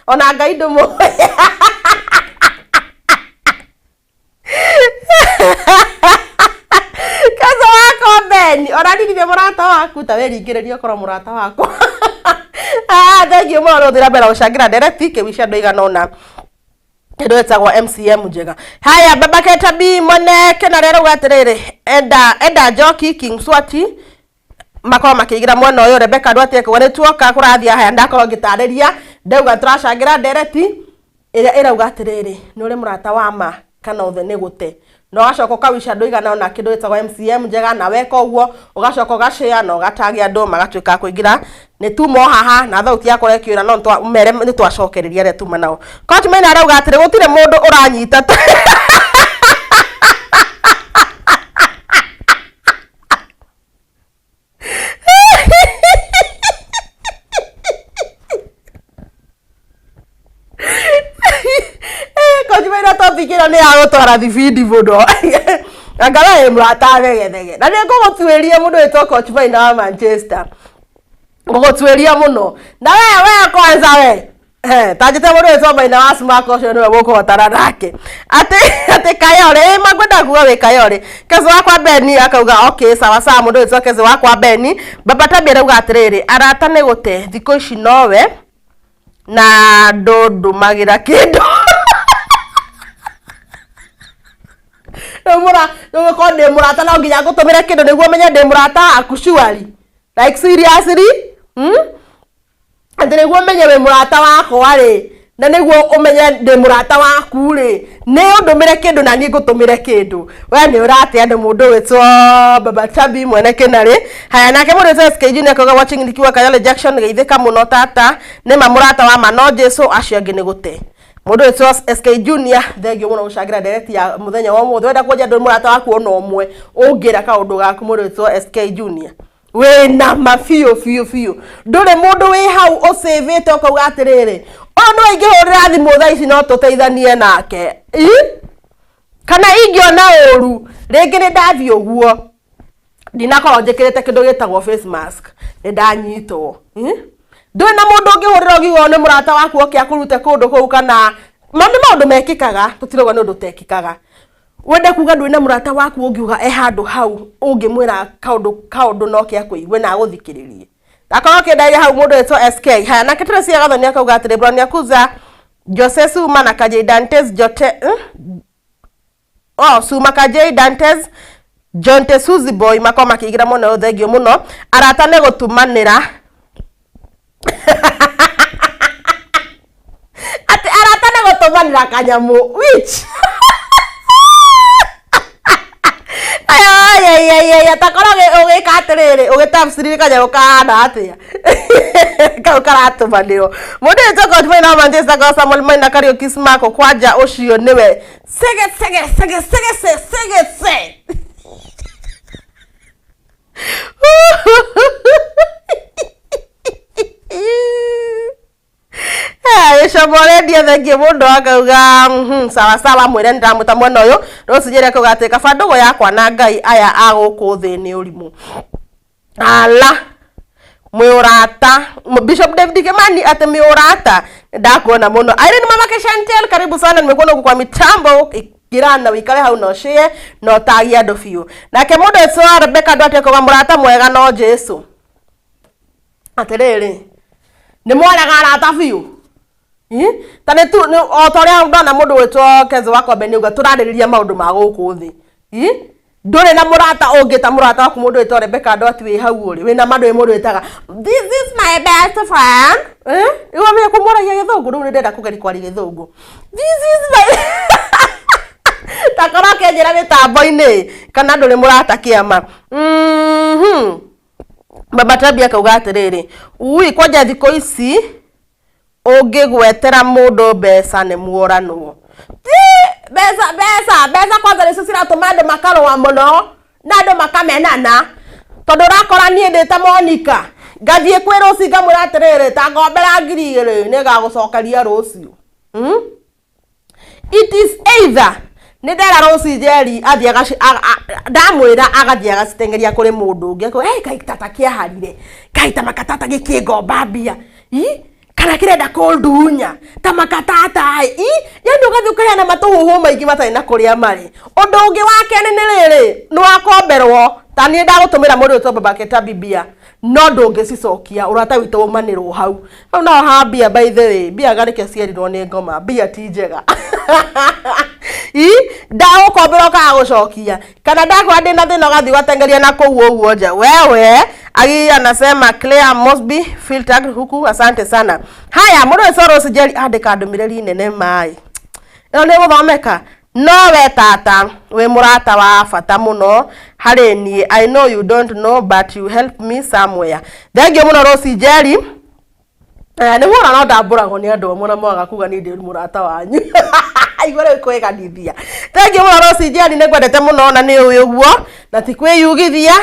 Ona Ngai ndũmũĩ. Keze wakwa Beni, ona niĩ ndirĩ mũrata waku, ta wĩringĩrĩrie ũkorwo mũrata wakwa. Thengio mũno nĩ gũthiĩ na mbere na gũcangĩra ndereti kĩwica andũ aigana ũna. Kĩndũ gĩtagwo MCM njega. Haya, Baba Ketabi mwene Kenarĩ arauga atĩrĩrĩ, enda Njoki King Swati makorwo makĩingĩra mwena ũyũ. Rebecca Ndwati akauga nĩ tuoka kũrathiĩ. Haya, ndakorwo ngĩtarĩria, ndauga tũracangĩra ndereti ĩrĩa ĩrauga atĩrĩrĩ, nĩ ũrĩ mũrata wa ma kana othe nĩ gũte. Na ũgacoka ũkawica andũ aigana ũna kĩndũ gĩtagwo MCM njega, na weka ũguo ũgacoka ũgashare na ũgatagia andũ magatuĩka a kũingĩra. Nĩ tuma o haha na thauti yakwa ĩkĩũra, no mere nĩ twacokereria arĩa tuma nao. Coach Maina arauga atĩrĩ, gũtirĩ mũndũ ũranyita ta Coach Maina topic ĩno nĩ ya gũtwara thibindi mũno. Anga we wĩ mũrata thegethege. Na nĩ ngũgũtuĩria mũndũ wĩtwo Coach Maina wa Manchester. Ngũgũtuĩria mũno. Na we kwanza we. Tanjĩte mũndũ wĩtwo Maina wa Smack ũcio nĩwe mũkũhotana nake. Atĩ Kayore, mangwenda kuga wĩ Kayore. Kezo wakwa Beni akauga okay, sawa sawa, mũndũ wĩtwo Kezo wakwa Beni. Baba Tambi arauga atĩrĩrĩ, arata nĩ gũte, thikũ ici nowe na ndũndũmagĩra kĩndũ. Rĩu rĩu korwo ndĩ mũrata no nginya ngũtũmĩre kĩndũ nĩguo menye ndĩ mũrata waku surely. Like seriously? Atĩ nĩguo menye wĩ mũrata wakwa rĩ, na nĩguo ũmenye ndĩ mũrata waku rĩ, nĩ ũndũmĩre kĩndũ na niĩ ngũtũmĩre kĩndũ. We nĩ ũrate andũ mũndũ wĩtwo Baba Tabi mwene Kĩnarĩ. Haya, nake mũndũ wĩtwo SK Junior akauga watching nikiwa Kayole Junction, geithĩka mũno tata, nĩ ma mũrata wa ma no Jesu, acio angĩ nĩ gũte. Mũndũ wĩtwo SK Junior, thengio mũno gũcangĩra ndereti ya mũthenya wa ũmũthĩ. Wenda kuonja ndũrĩ mũrata waku ona ũmwe, ũngĩra kaũndũ gaku mũndũ wĩtwo SK Junior. Wĩna ma biũ biũ biũ, ndũrĩ mũndũ wĩ hau ũcĩvĩte ũkauga atĩrĩrĩ, ũyũ nĩwe ingĩhũrĩra thimũ thaa ici no tũteithanie nake. Ĩ? Kana ingĩona ũru rĩngĩ nĩ ndathiĩ ũguo ndinakorwo njĩkĩrĩte kĩndũ gĩtagwo face mask, nĩ ndanyitwo. Ndũrĩ na mũndũ ũngĩhũrĩra ũngiuga nĩ mũrata waku oke akũrute kũndũ kũu, kana ma nĩ maũndũ mekĩkaga, tũtirauga nĩ ũndũ ũtekĩkaga. Wende kuga ndũrĩ na mũrata waku ũngiuga e handũ hau ũngĩmwĩra kaũndũ no ke akũigue na agũthikĩrĩrie. Akorwo kĩndaire hau mũndũ wĩtwo SK. Haya, nake Teresia Gathoni akauga atĩrĩ, Brown Yakuza, Jose Suma na Kajei Dantes Jote, Oh, Suma Kajei Dantes Jonte Suzy Boy makorwo makĩingĩra mũno, thengio mũno. Arata nĩ gũtumanĩra. Atĩ arata nĩ gũtũmanĩra kanyamũ. Which? Ay, takorwo ũgĩka atĩrĩrĩ, ũgĩtafsiri kanyamũ kahana atĩa? Kau karatũmanĩrwo. Mũndũ wĩtwo Coach Maina wa Manchester kwa Samuel Maina Kariũki Smarko kwanja ũcio nĩwe sege sege sege sege sege sege se. Gĩcomo rendia thengiũ mũndũ akauga sawa sawa, mwĩre nĩndamwĩta mwena ũyũ. Rose Njeri akauga atĩ kaba ndũgũ yakwa na Ngai aya a gũkũ thĩ nĩ ũrimũ. Ala mwĩ ũrata. Bishop David Kimani atĩ mwĩ ũrata, ndakuona mũno. Irene Mama Chantel, karibu sana, nimekuona huko kwa mitambo ingĩra na wĩikare hau na ũshare na ũtagie andũ biũ. Nake mũndũ wĩtwo Rebecca Duarte akauga mũrata mwega no Jesu. Atĩrĩrĩ, nĩ mwaraga arata biũ. Ta nĩ tu o ta ũrĩa ndona mũndũ wĩtwo Kenzo wa Kombe nĩ auga tũrarĩrĩria maũndũ ma gũkũ thĩ. Ĩ? Ndũrĩ na mũrata ũngĩ ta mũrata waku mũndũ wĩtwo Rebecca Ndwati wĩ hau ũrĩ wĩna ma ndũĩ mũndũ wĩtaga this is my best friend. Eh, rĩu wamenya kũmwaragia gĩthũngũ rĩu nĩ ndĩrenda kũgeria kwaria gĩthũngũ. This is my takorwo akĩnjĩra mĩtambo-inĩ kana ndũrĩ mũrata kĩama. Baba Tabia akauga atĩrĩrĩ, ui kwanja thikũ ici ũngĩgwetera mũndũ mbeca nĩ muoranwo. Ti mbeca mbeca mbeca kwanza nĩcio ciratũma andũ makarũa mũno na andũ makamenana, tondũ ũrakora niĩ ndĩ ta Monica ngathiĩ kwĩ Rũci ngamwĩra atĩrĩrĩ, ta ngombera 2000 nĩngagũcokeria rũciũ. It is either nĩ ndera Rũci Njeri athiĩ ndamwĩra agathiĩ agaciteng'eria kũrĩ mũndũ ũngĩ akauga, hey, kaĩ tata kĩaharire, kaĩ ta makatata gĩkĩngomba mbia, i kana kĩrenda kũndunya ta makatata ĩ, i yani ũgathiĩ ũkaheana matũhũhũ maingĩ matarĩ na kũrĩa marĩ. Ũndũ ũngĩ wa kerĩ nĩ rĩrĩ, nĩ wakomberwo ta niĩ ndagũtũmĩra mũndũ wĩtwo Babake Tabi mbia no ndũngĩcicokia, ũrata witũ umanĩrwo hau. Hau naho ha mbia, by the way, mbia garĩke cierirwo nĩ ngoma, mbia ti njega. I ndagũkombera ũkaga gũcokia, kana ndakwĩra ndĩna thĩna ũgathiĩ ũgateng'eria na kũu ũguo nja. Wewe agi anasema Claire Mosby filtered huku, asante sana. Haya, mũndũ wĩtwo Rose Njeri andĩka ndũmĩrĩri nene maĩ ĩno nĩ gũthomeka. No we tata wĩ mũrata wa bata mũno harĩ niĩ. I know you don't know but you help me somewhere. Thank you mũno Rose Njeri. Nĩguo ona no ndambũragwo nĩ andũ amwe na mwaga kuga niĩ ndĩ mũrata wanyu. Igua rĩu kwĩganithia. Thank you mũno Rose Njeri, nĩ ngwendete mũno na nĩ ũĩ ũguo na ti kwĩyugithia.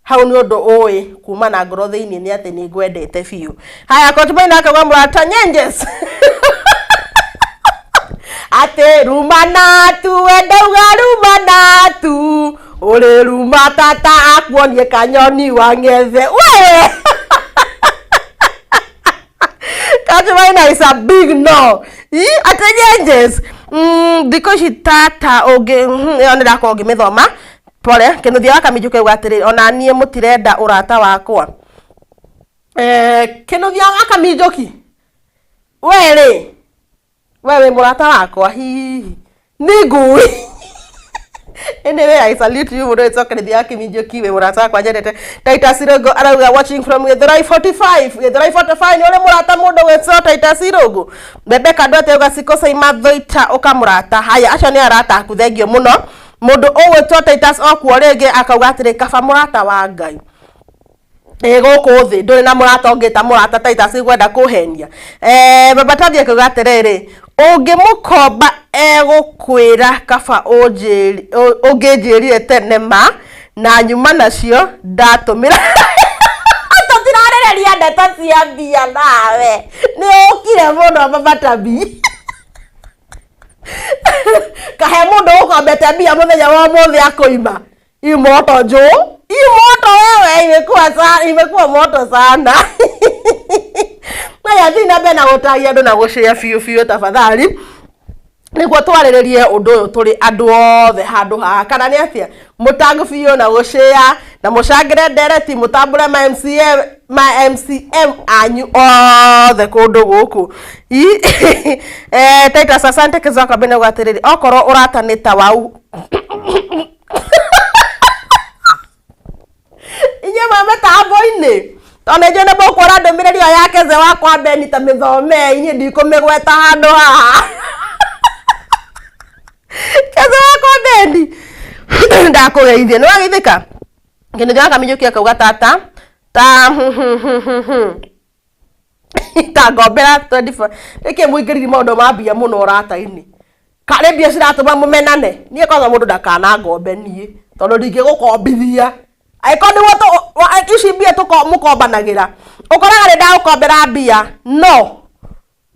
Hau nĩ ũndũ ũĩ kuma na ngoro thĩinĩ nĩ atĩ nĩ ngwendete biũ. Haya, Kotmaina akauga mũrata nyenjes. Atĩ rumana tu, we ndauga rumana tu, ũrĩ ruma tata akuonie kanyoni wa ng'ethe. Wewe! Kotmaina is a big no. I atĩ nyenjes. Thikũ ici tata ũngĩ, ĩyo nĩ ndakorwo ngĩmĩthoma. Pole, Kĩnuthia wa Kaminju kauga atĩrĩrĩ, ona niĩ mũtirenda ũrata wakwa. Kĩnuthia wa Kaminjuki, we rĩ, we wĩ mũrata wakwa hihi nĩ ngũĩ. Anyway, I salute you mũndũ wĩtwo Kĩnuthia wa Kaminjuki, wĩ mũrata wakwa nyendete. Titus Irũngũ arauga watching from Gĩthũrai 45. Gĩthũrai 45 nĩ ũrĩ mũrata mũndũ wĩtwo Titus Irũngũ. Rebecca Ndwete auga Sikosa Imathoita ũkamũrata. Haya, acio nĩ arata aku, thengio mũno. Mũndũ ũgwĩtwo Titus okuo rĩngĩ akauga atĩrĩ, kaba mũrata wa Ngai. Ĩ gũkũ thĩ ndũrĩ na mũrata ũngĩ ta mũrata Titus gwenda kũhenia. Baba Tabi akauga atĩrĩrĩ, ũngĩmũkomba egũkwĩra kaba ũngĩnjĩrire tene ma na nyuma nacio ndatũmĩra. Tũtirarĩrĩria ndeto cia mbia nawe. Nĩ ũkire mũno Baba Tabi. Kahe mũndũ ũkombete mbia mũthenya wa ũmũthĩ akũima. Hii moto jo. Hii moto wewe imekuwa sana, imekuwa moto sana. Haya, thiĩ na mbere na gũtagia andũ na gũshare biũ biũ tafadhali. Nĩguo twarĩrĩrie ũndũ ũyũ tũrĩ andũ othe handũ haha, kana nĩ atĩa? Mũtag biũ na gũshare na mũcangĩre ndereti, mũtambũre ma MCM, ma MCM anyu othe kũndũ gũkũ. Titus asante Kizwa kwambia nĩ atĩrĩrĩ, okorwo ũrata nĩ ta wau. Inyuĩ mwa mĩtambo-inĩ, tondũ nĩ njũĩ nĩ mũkuona ndũmĩrĩri ĩyo ya Keze wakwa Beni ta mĩthomei, niĩ ndikũmĩgweta handũ haha. Keze wakwa Beni, ndakũgeithia. Nĩ wageithĩka? Kĩndũ gĩa Kaminjuki akauga tata, ta ta ngombera 24. Nĩkĩ mũingĩrire maũndũ ma mbia mũno ũrata-inĩ? Karĩ mbia ciratũma mũmenane? Niĩ kwanza mũndũ ndakanangombe niĩ, tondũ ndingĩgũkombithia. Angĩkorwo nĩguo ici mbia mũkombanagĩra, ũkoraga nĩ ndagũkombera mbia, no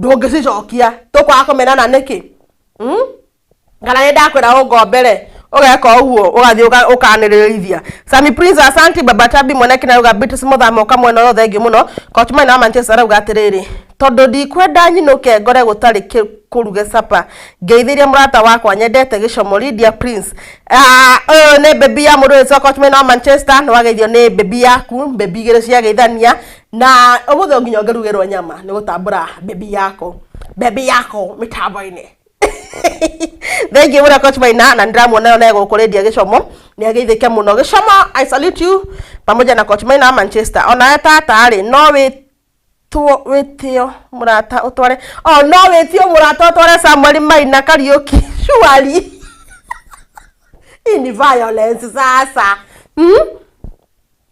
ndũngĩcicokia, tũkwaga kũmenana nĩkĩ? Kana nĩ ndakwĩra ũngombere, ũgeka ũguo, ũgathiĩ ũkanĩrĩrithia. Sami Prince asante. Baba Tabi mwene kina auga Beatrice Muthama ũka mwena ũyũ, thengiũ mũno. Coach Maina wa Manchester arauga atĩrĩrĩ, tondũ ndikwenda nyinũke ngore gũtarĩ kũruge sapa, ngeithĩrie mũrata wakwa nyendete gĩcomo Lydia Prince. Ũyũ nĩ baby ya mũndũ wĩtwo Coach Maina wa Manchester, nĩ wageithio nĩ baby yaku, baby igĩrĩ ciageithania, na ũmũthĩ nginya ũngĩrugĩrwo nyama nĩ gũtambũra baby yako, baby yako mĩtambo-inĩ. Thengiũ mũno Coach Maina, na nĩndĩramuona ona egũkũ Lydia Gĩcomo, nĩ ageithĩke mũno. Gĩcomo, I salute you pamoja na Coach Maina wa Manchester. Onawe tata rĩ, no wĩtwo wĩtio mũrata ũtware, oh, no wĩtio mũrata ũtware Samuel Maina Kariuki. Surely hii ni violence sasa,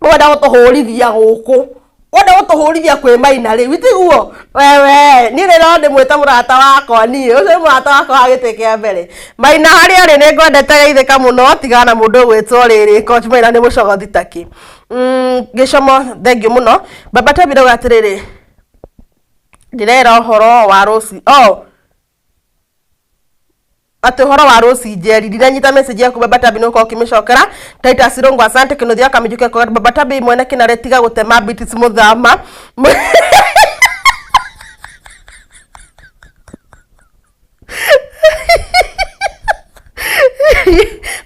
Wenda gũtũhũrithia gũkũ, wenda gũtũhũrithia kwĩ Maina rĩu, itiguo wewe. Niĩ nĩ no ndĩmwĩte mũrata wakwa, niĩ ũcio nĩ mũrata wakwa wa gĩtĩ kĩa mbere. Maina harĩa arĩ, nĩ ngwendete, geithĩka mũno. Tigana na mũndũ ũgwĩtwo rĩrĩ Coach Maina nĩ mũcogothi takĩ. Gĩcomo, thengiũ mũno. Baba Tabira auga atĩrĩrĩ, ndĩrera ũhoro wa Rose, oh, atĩ ũhoro wa Rose Njeri. Ndinanyita message yaku, Baba Tabi, nĩ ũkorwo ũkĩmĩcokera. Titus Rũngũ, asante. Kĩnũthia Kamĩnjuke kwa Baba Tabi mwene kĩnarĩ, tiga gũtema beats mũthama.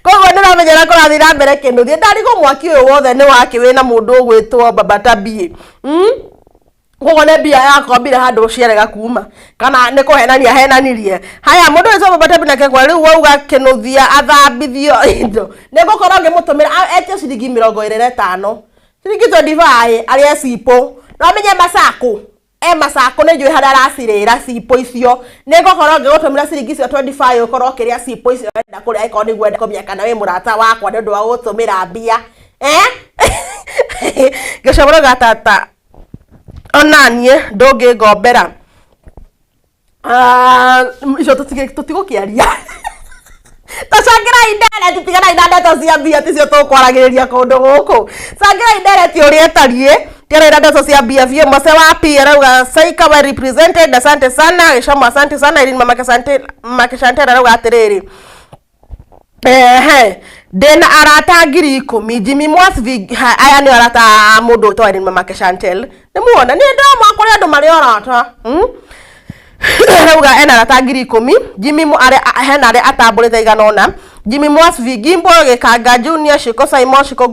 Koguo ndĩramenya ũrĩa kũrathiĩ na mbere. Kĩnũthia, ndarigwo mwaki ũyũ wothe nĩ wake wĩna mũndũ ũgwĩtwo Baba Tabi, Koguo nĩ mbia yakombire handũ ciarega kuma, kana nĩ kũhenania henanirie. Haya, mũndũ ũyũ Baba Tabi nake kwa rĩu wauga Kĩnũthia athambithio indo, nĩ ngũkorwo ngĩmũtũmĩra etio ciringi 25, ciringi 25, arĩe cipũ. No amenye macakũ e macakũ, nĩ njũĩ harĩa aracirĩra cipũ icio. Nĩ ngũkorwo ngĩgũtũmĩra ciringi icio 25, ũkorwo ũkĩrĩa cipũ icio wenda kũrĩa, angĩkorwo nĩguo wenda kũmenya kana wĩ mũrata wakwa nĩ ũndũ wa gũtũmĩra mbia. Gĩcomoro ga tata, onaniĩ ndũngĩngombera. Ah, icio tũtigũkĩaria. Tũcangĩrai ndereti, tiganai na ndeto cia mbia, ticio tũkwaragĩrĩria kũndũ gũkũ. Cangĩrai ndereti ũrĩa ĩtariĩ, tiganai na ndeto cia mbia biũ. Mose wa P arauga Saika well represented, asante sana. Gĩcomo, asante sana. Irene Mama Makĩcantera arauga atĩrĩrĩ, ehe, ndĩna arata 10,000. Jimmy Mwasvi, aya nĩ arata a mũndũ ũtwa Irene Mama Chantel. Nĩ muona nĩ ndĩroma kũrĩ andũ marĩ arata, Arauga ena arata 10,000. Jimmy hena arĩa atambũrĩte igana ũna: Jimmy Mwasvi, Gimbo Gĩkanga Junior, Shiko Simon, Shiko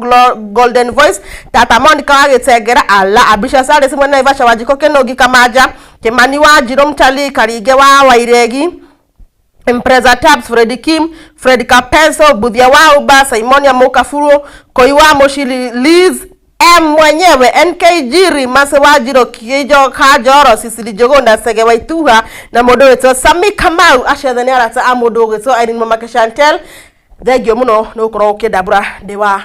Golden Voice, Tata Monica wa Gĩtengera, Ala Abisha Sales mwene Naivasha, Wanjikũ Kĩnũgi, Kamanja Kĩmani wa Njirũ, Mtalii Karinge wa Wairegi, Impreza Tabs, Freddy Kim, Fred Kapeso, Buthia wa Uba, Simonia Mukafuro, Koi wa Moshili, Liz M mwenyewe, NK Jiri, Mase wa Jiro, Kijo Kajoro, Sisili Jogona, Sege Waituha na mũndũ wĩtwo Sami Kamau. Acio othe nĩ arata a mũndũ ũgwĩtwo Irene Mamake Chantel. Thengio mũno nĩ gũkorwo ũkĩndambũra ndĩ wa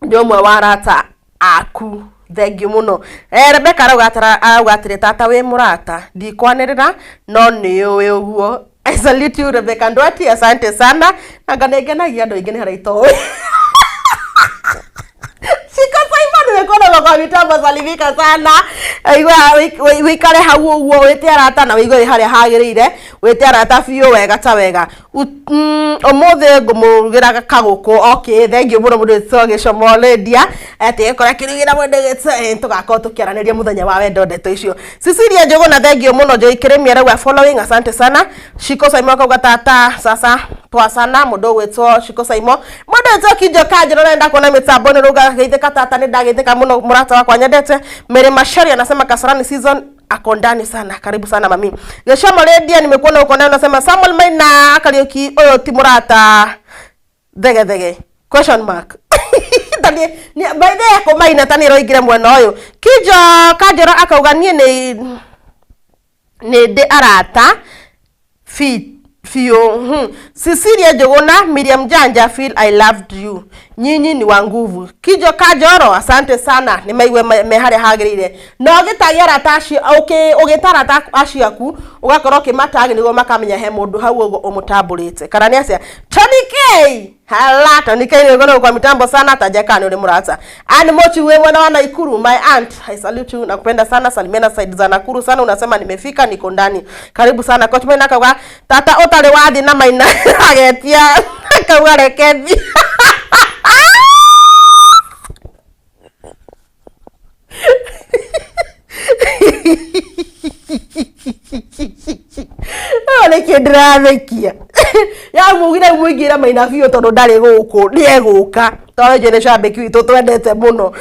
ndĩ ũmwe wa arata aku, thengio mũno. Rebecca arauga atĩrĩ, tata wĩ mũrata, ndikwanĩrĩra no nĩ ũĩ ũguo. I salute you, Rebecca Ndwati, asante sana. Anga nĩ ngenagia andũ aingĩ nĩ harĩa itoĩ. Shika Simon wĩkonaga kwa mitambo, salimika sana. Igua wĩikare hau ũguo, wĩte arata na wĩigue wĩ harĩa hagĩrĩire, wĩte arata biũ wega ta wega. Ũmũthĩ ngũmũrugĩra kagũkũ. Okay, thank you mũno mũndũ wĩtwo Gĩcomo Lydia, atĩ ĩkora kĩrugĩra mũndũ wĩtwo, tũgakorwo tũkĩaranĩria mũthenya wa wendo ndeto icio. Cecilia Njũgũna, thank you mũno. Joy Kĩrĩmi arauga following, asante sana. Shiko Simon akauga tata sasa poa sana. Mũndũ ũgwĩtwo Shiko Simon, mũndũ wĩtwo Kinjo Kanjĩro arenda kuona mĩtambo nĩ rauga geithĩka tata, nĩ ndageithĩka mũno mũrata wakwa nyendete. Mary Macharia anasema Kasarani season ako ndani sana, karibu sana mami. Gĩcomo Lydia, nimekuona uko nayo, unasema Samuel Maina Kariuki ũyũ ti mũrata thege thege question mark. Tani ni by the way ko Maina tani roigire mwena ũyũ. Kijo Kanjoro akauga niĩ nĩ ndĩ arata fiũ. Cecilia Njuguna, Miriam Janja, feel I loved you, nyinyi ni wa nguvu. Kijo Kajoro, asante sana, nĩ maigue me harĩa hagĩrĩire. Na ũgĩtagia arata acio, ũgĩta arata acio aku, ũgakorwo ũkĩmatagi nĩguo makamenya he mũndũ hau ũguo ũmũtambũrĩte, kana nĩ atĩa? Tony K, hala Tony K, nĩ kwa mitambo sana, taja kana uri mũrata. Anne Mochi we mwana wa Nakuru, my aunt, I salute you, nakupenda sana, salimiana side za Nakuru sana, unasema nimefika, niko ndani. Karibu sana. Coach Maina akauga tata ũtarĩ wathi na Maina agetia, akauga reke thiĩ. Nĩkĩ ndĩrathekia ya mugire mũingĩra Maina biũ tondũ ndarĩ gũkũ, nĩ egũka tondũ njũ nĩ cambĩki witũ twendete mũno,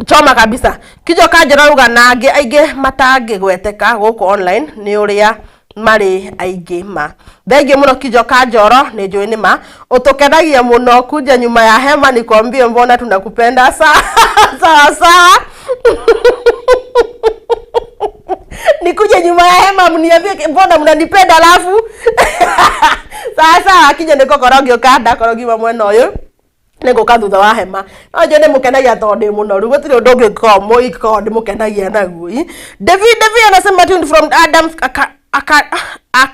choma kabisa. Kijo Kanjoro auga na angĩ aingĩ matangĩgweteka gũkũ online nĩ ũrĩa Marĩ aingĩ ma. Thengiũ mũno Kijoka Njoro, nĩ njũĩ nĩ ma ũtũkenagia mũno. Kuja nyuma ya hema nikwambie, mbona tunakupenda sawa sawa sawa. Nikuje nyuma ya hema mniambie mbona mnanipenda, alafu sawa sawa. Kinya nĩngũkorwo ngĩũka, ndakorwo ngiuma mwena ũyũ nĩngũka thutha wa hema, no njũĩ nĩmũkenagia tondũ ndĩ mũnoru, gũtirĩ ũndũ ũngĩ ingĩkorwo ndĩmũkenagia naguo. David David anasema tuned from Adams aka, aka, a,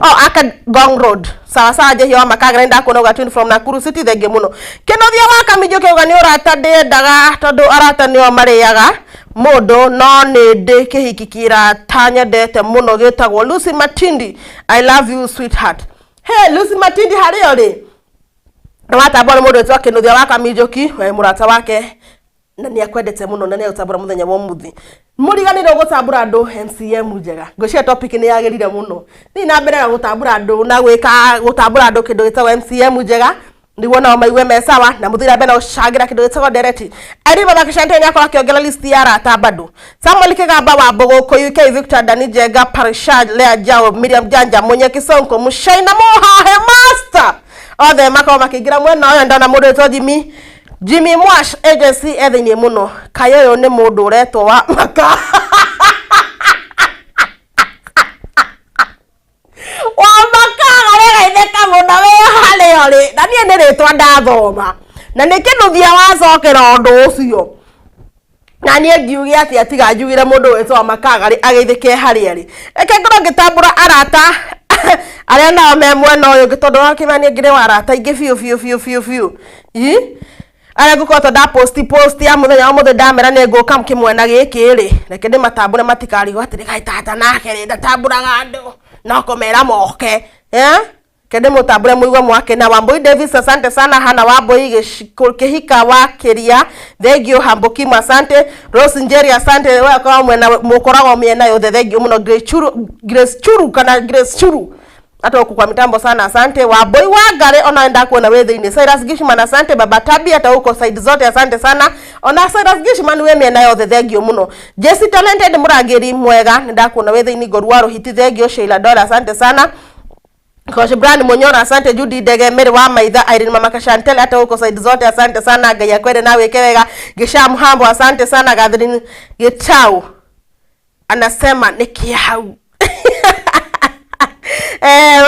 Oh, aka Gong Road. Sawa sawa, Njehia wa Makagara, ndakuona uga tuned from Nakuru City, thengiũ mũno. Kĩnuthia wa Kaminjũ kĩuga nĩ ũrata ndĩendaga tondũ arata nĩo marĩaga mũndũ, no nĩ ndĩ kĩhiki kĩrata nyendete mũno gĩtagwo Lucy Matindi. I love you, sweetheart. Hey, Lucy Matindi, harĩa ũrĩ? Nĩwatambũra nĩ mũndũ wĩtwo Kĩnuthia wa Kaminjũki, we mũrata wake na nĩ akwendete mũno na nĩ agũtambũra mũthenya wa ũmũthĩ. Mũriganĩrwo gũtambũra andũ MCM njega. Ngwĩciria topic nĩ yagĩrire mũno. Thiĩ na mbere na gũtambũra andũ na gwĩka gũtambũra andũ kĩndũ gĩtagwo MCM njega nĩguo nao maigue me sawa, na mũthiĩ na mbere na gũcangĩra kĩndũ gĩtagwo ndereti. Irene Mama Shante nĩ akorwo akĩongerera list ya arata bado. Samuel Kigamba wa Mbũgũ UK, Victor Dani Jenga, Parishad Lea Jao, Miriam Janja, Munye Kisonko, Mushaina Mohahe Master, othe makorwo makĩingĩra mwena ũyũ. Ndona mũndũ wĩtwo Jimmy Mwash Agency e thĩinĩ mũno. Kaĩ ũyũ nĩ mũndũ ũretwo wa maka wa makaga rĩgaithĩka mũno wĩ harĩa ũrĩ, na niĩ nĩ rĩtwa ndathoma na nĩ kĩnuthia wacokera ũndũ ũcio, na niĩ ngiuge atĩa tiga njugire mũndũ wĩtwo wa makaga ageithĩke harĩa arĩ. Reke ngorwo ngĩtambũra arata arĩa nao me mwena ũyũ ũngĩ, tondũ wakĩmenya niĩ ngĩrĩ wa arata aingĩ biũ biũ biũ biũ biũ. Ĩ arĩa ngũkorwo nda post ya mũthenya wa mũthĩ, ndamera nĩ ngũka kĩmwena gĩkĩ rĩ, reke ndĩmatambũre matikarigwo atĩrĩ, kaĩ tata nake rĩ ndatambũraga andũ no kũmera moke, eh. Kende mũtambũre mũigue mwake na Wambui Davis, asante sana. Hana Wambui Kĩhika wa Kĩria, thank you. Hambukimu, asante. Rose Njeri, asante. We ũkoragwo mwena, mũkoragwo mĩena yothe, thank you mũno. Grace Churu, Grace Churu kana Grace Churu hata huku kwa mitambo sana, asante. Wambui Wangari, ona ndakuona we thĩinĩ. Cyrus Gishman, asante. Baba Tabi, hata huko side zote, asante sana. Ona Cyrus Gishman we mĩena yothe, thank you mũno. Jesse Talented Mũrangĩri mwega, nĩndakuona we thĩinĩ. Ngoru wa Ruhiti, thank you. Sheila Dora, asante sana. Coach Brian Munyora, asante. Judy Ndege, Mary wa Maitha, Irene Mama Kashantel, hata huko side zote, asante sana. Ngai akwende na wike wega. Gisha Muhambo, asante sana. Catherine Gitau anasema nĩ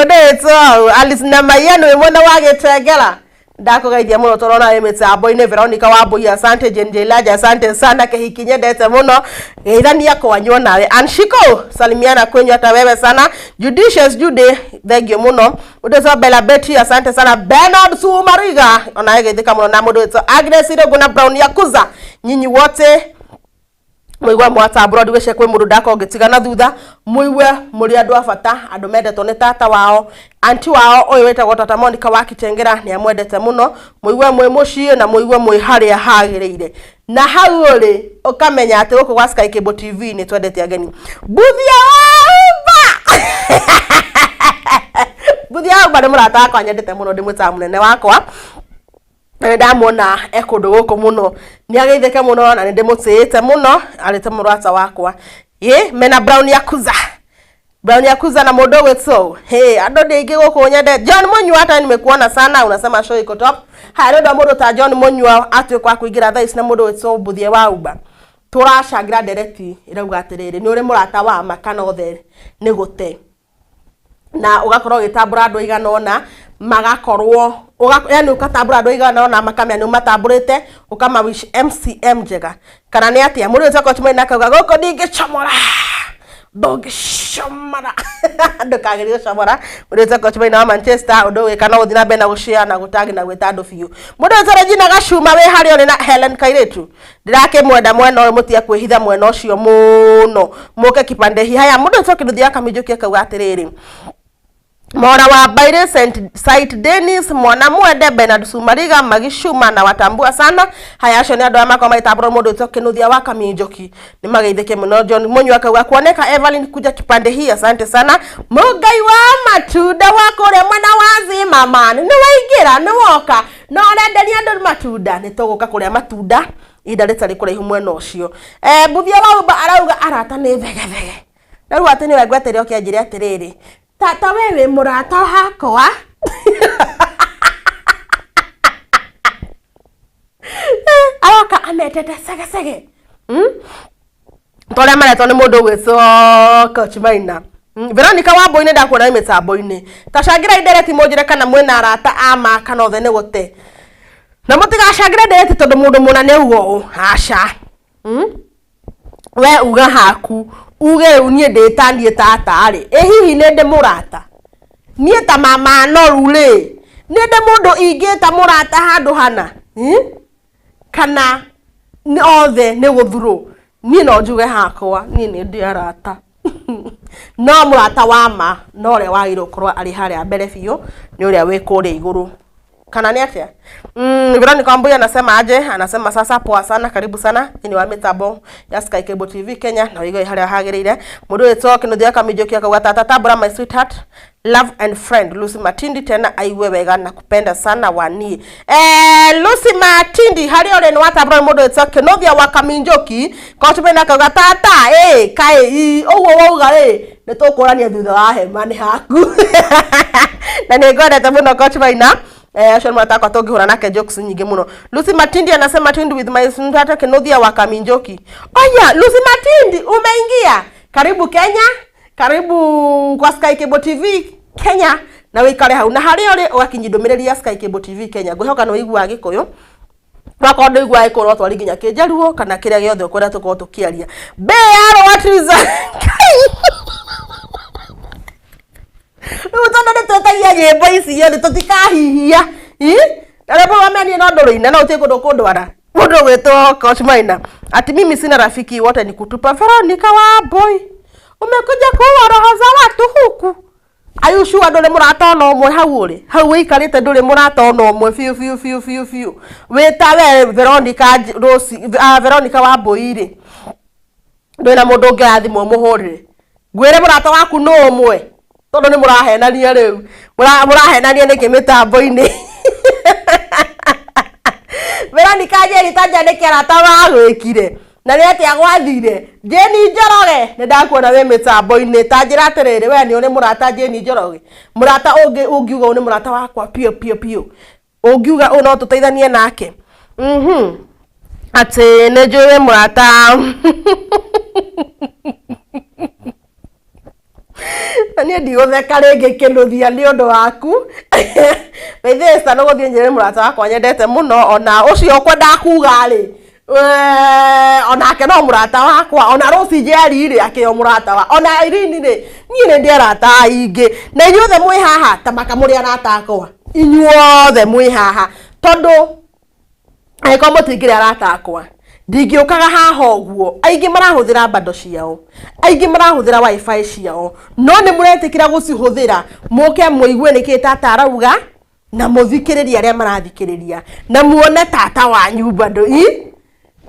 ũndĩtwo Alice na Mayanu wĩ mwena wa Gĩtengera, ndakũgeithia mũno tũrona wĩ mĩtambo-inĩ. Veronica Wambui, asante. Jane Jelaja, asante sana. Kĩhiki nyendete mũno, geithania kwanyu nawe. Anshiko, salimiana kwenyu hata wewe sana. Judicious Jude, thank you mũno. Mũndũ Bella Betty, asante sana. Bernard Sumariga onawe geithĩka mũno, na mũndũ wĩtwo Agnes Irũngũ na Brown Yakuza, nyinyi wote mũigue mwatambũra. Ndigwĩciria kwĩ mũndũ ndakorwo ngĩtigana thutha. Mũigue mũrĩ andũ a bata, andũ mendetwo nĩ tata wao, anti wao ũyũ wĩtagwo tata Monica wa Kitengera nĩ amwendete mũno. Mũigue mwĩ mũciĩ na mũigue mwĩ harĩa hagĩrĩire, na hau ũrĩ ũkamenya atĩ gũkũ gwa Sky Cable TV nĩ twendete ageni. Mbuthia wa Uba, Mbuthia wa Uba nĩ mũrata wakwa nyendete mũno, ndĩmwĩtaga mũnene wakwa, na nĩndamwona e kũndũ gũkũ mũno, nĩ ageithĩke mũno na nĩ ndĩmũtĩĩte mũno arĩ ta mũrata wakwa. Ĩ mena Brown Yakuza, Brown Yakuza na mũndũ ũgwĩtwo, hey, andũ nĩ aingĩ gũkũ nyende. John Munyua, hata nimekuona sana, unasema show iko top. Haya, nĩ ũndũ wa mũndũ ta John Munyua atuĩka wa kũingĩra thaa ici na mũndũ ũgwĩtwo Mbuthia wa Uba, tũracangĩra ndereti ĩrauga atĩrĩrĩ, nĩ ũrĩ mũrata wa ma kana othe nĩ gũte, na ũgakorwo ũgĩtambũra andũ aigana ũna, magakorwo yani ũgatambũra andũ aigana ũna makamenya nĩ ũmatambũrĩte, ũkama wish MCM njega kana nĩ atĩa. Mũndũ ũyũ Coach Maina akauga gũkũ ndingĩcomora, ndũngĩcomora, ndũkagerie gũcomora. Mũndũ ũyũ Coach Maina wa Manchester, ũndũ ũgĩka no gũthiĩ na mbere na gũshare na gũtag na gwĩta andũ biũ. Mũndũ ũyũ Regina Gacuma wĩ harĩa ũrĩ na Helen Kairĩtu, ndĩrakĩmwenda mwena ũyũ, mũtige kwĩhitha mwena ũcio mũno, mũke kipande hii. Haya, mũndũ ũyũ Kĩnuthia Kamĩnjũki akauga atĩrĩrĩ, Mora wa Baire St Dennis Mwana Mwende Bernard Sumariga Magishuma na watambua sana. Haya, acio nĩ andũ arĩa makorwo magĩtambũra mũndũ wĩtwo Kĩnuthia wa Kaminjoki, nĩ mageithĩke mũno. John Munyua akauga kuoneka Evelyn kuja kipande hii, asante sana. Mũngai wa matunda wa kũrĩa mwena wa Zimmerman, nĩ waingĩra, nĩ woka no ũrenderia andũ matunda, nĩ tũgũka kũrĩa matunda ihinda rĩtarĩ kũraihu mwena ũcio. Mbuthia wa Uba arauga arata nĩ thegethege. Na rĩu atĩ nĩwe ngweterere oke anjĩre atĩrĩrĩ, tata we wĩ mũrata wakwa. Aroka ametete segesege. Ta ũrĩa maretwo nĩ mũndũ ũgwĩtwo Coach Maina. Veronica Wambui nĩ ndakuona wĩ mĩtambo-inĩ. Ta cangĩra indereti mũnjĩre kana mwĩna arata a ma kana othe nĩ gũte. Na mũtigacangĩre ndereti tondũ mũndũ mũna nĩ auga ũũ. Aca. We uga haku, uge rĩu niĩ ndĩ ta niĩ tata rĩ, ĩ hihi nĩ ndĩ mũrata? Niĩ ta mama Noru rĩ, nĩ ndĩ mũndũ ingĩta mũrata handũ hana? Kana othe nĩ gũthurwo? Niĩ no njuge hakwa, niĩ nĩ ndĩ arata. No mũrata wa ma no ũrĩa wagĩrĩirwo gũkorwo arĩ harĩa mbere biũ nĩ ũrĩa wĩ kũrĩa igũrũ. Kana nĩ atĩa? Veronica Wambui anasema aje? Anasema sasa poa sana, karibu sana thĩinĩ wa mĩtambo ya Sky Cable TV Kenya na ũigue harĩa hagĩrĩire. Mũndũ ũyũ Kĩnuthia Kaminjoki akauga tata tambũra my sweetheart love and friend Lucy Matindi tena aigue wega na kupenda sana wani. Lucy Matindi harĩa ũrĩ nĩ watambũra mũndũ ũyũ Kĩnuthia wa Kaminjoki Coach Maina akauga tata kaĩ ũguo wauga rĩ nĩ tũkũrania thutha wa hema nĩ haku. Na nĩ ngwendete mũno Coach Maina. Acio nĩ mũrata wakwa tũngĩhũra nake jokes nyingĩ mũno. Lucy Matindi anasema Tindi with my sweetheart Kĩnuthia wa Kaminjoki. Oya, Lucy Matindi umeingia. Karibu Kenya, karibu kwa Sky Cable TV Kenya na wĩikare hau na harĩa ũrĩ ũgakinyia ndũmĩrĩri ya Sky Cable TV Kenya. Ngwĩhoka nĩ ũiguaga Gĩkũyũ. Wakorwo ndũiguaga Gĩkũyũ no twari nginya Kĩnjaruo kana kĩrĩa gĩothe ũkwenda tũkorwo tũkĩaria. Mbĩa Rwatriza. Rĩu tondũ nĩ twĩtagia nyĩmbo ici rĩ tũtikahihia. Na rwĩmbo rwa menia no ndũrũine no ũtige kũndũ kũndwara. Mũndũ ũgwĩtwo Coach Maina ati mimi sina rafiki wote ni kutupa. Veronica Wambui umekuja kuua roho za watu huku. Are you sure ndũrĩ mũrata ona ũmwe hau ũrĩ? Hau wĩikarĩte ndũrĩ mũrata ona ũmwe biũ biũ biũ biũ biũ. Wĩta we Veronica Rose, Veronica Wambui rĩ, ndũrĩ na mũndũ ũngĩ oya thimũ ũmũhũrĩre. Ngwĩre mũrata waku nũ ũmwe tondũ nĩ mũrahenania rĩu. Mũrahenania nĩkĩ mĩtambo-inĩ? Veronica Njeri ta nja nĩkĩ arata magwĩkire? Na nĩ atĩa gwathire? Jane Njoroge nĩ ndakuona wĩ mĩtambo-inĩ. Ta njĩra atĩrĩrĩ, we nĩ ũrĩ mũrata Jane Njoroge? Mũrata ũngĩ ũngiuga ũyũ nĩ mũrata wakwa piũ piũ piũ. Ũngiuga ũyũ no tũteithanie nake. Atĩ nĩ njũĩ wĩ mũrata. Na niĩ ndigũtheka rĩngĩ Kĩnuthia nĩ ũndũ waku. By the way, no gũthiĩ njĩre mũrata wakwa nyendete mũno ona ũcio ũkwendaga kuga rĩ, onake no mũrata wakwa, ona Rose Njeri rĩ akĩo mũrata wa, ona Irene rĩ, niĩ nĩ ndĩ arata aingĩ. Na inyuothe mwĩ haha ta maka mũrĩ arata akwa. Inyuothe mwĩ haha tondũ angĩkorwo mũtingĩrĩ arata akwa ndingĩũkaga haha ũguo. Aingĩ marahũthĩra bando ciao, aingĩ marahũthĩra wifi ciao, no nĩ mũretĩkĩra gũcihũthĩra mũke mũigue nĩkĩ tata arauga na mũthikĩrĩrie arĩa marathikĩrĩria na muone tata wanyu bado.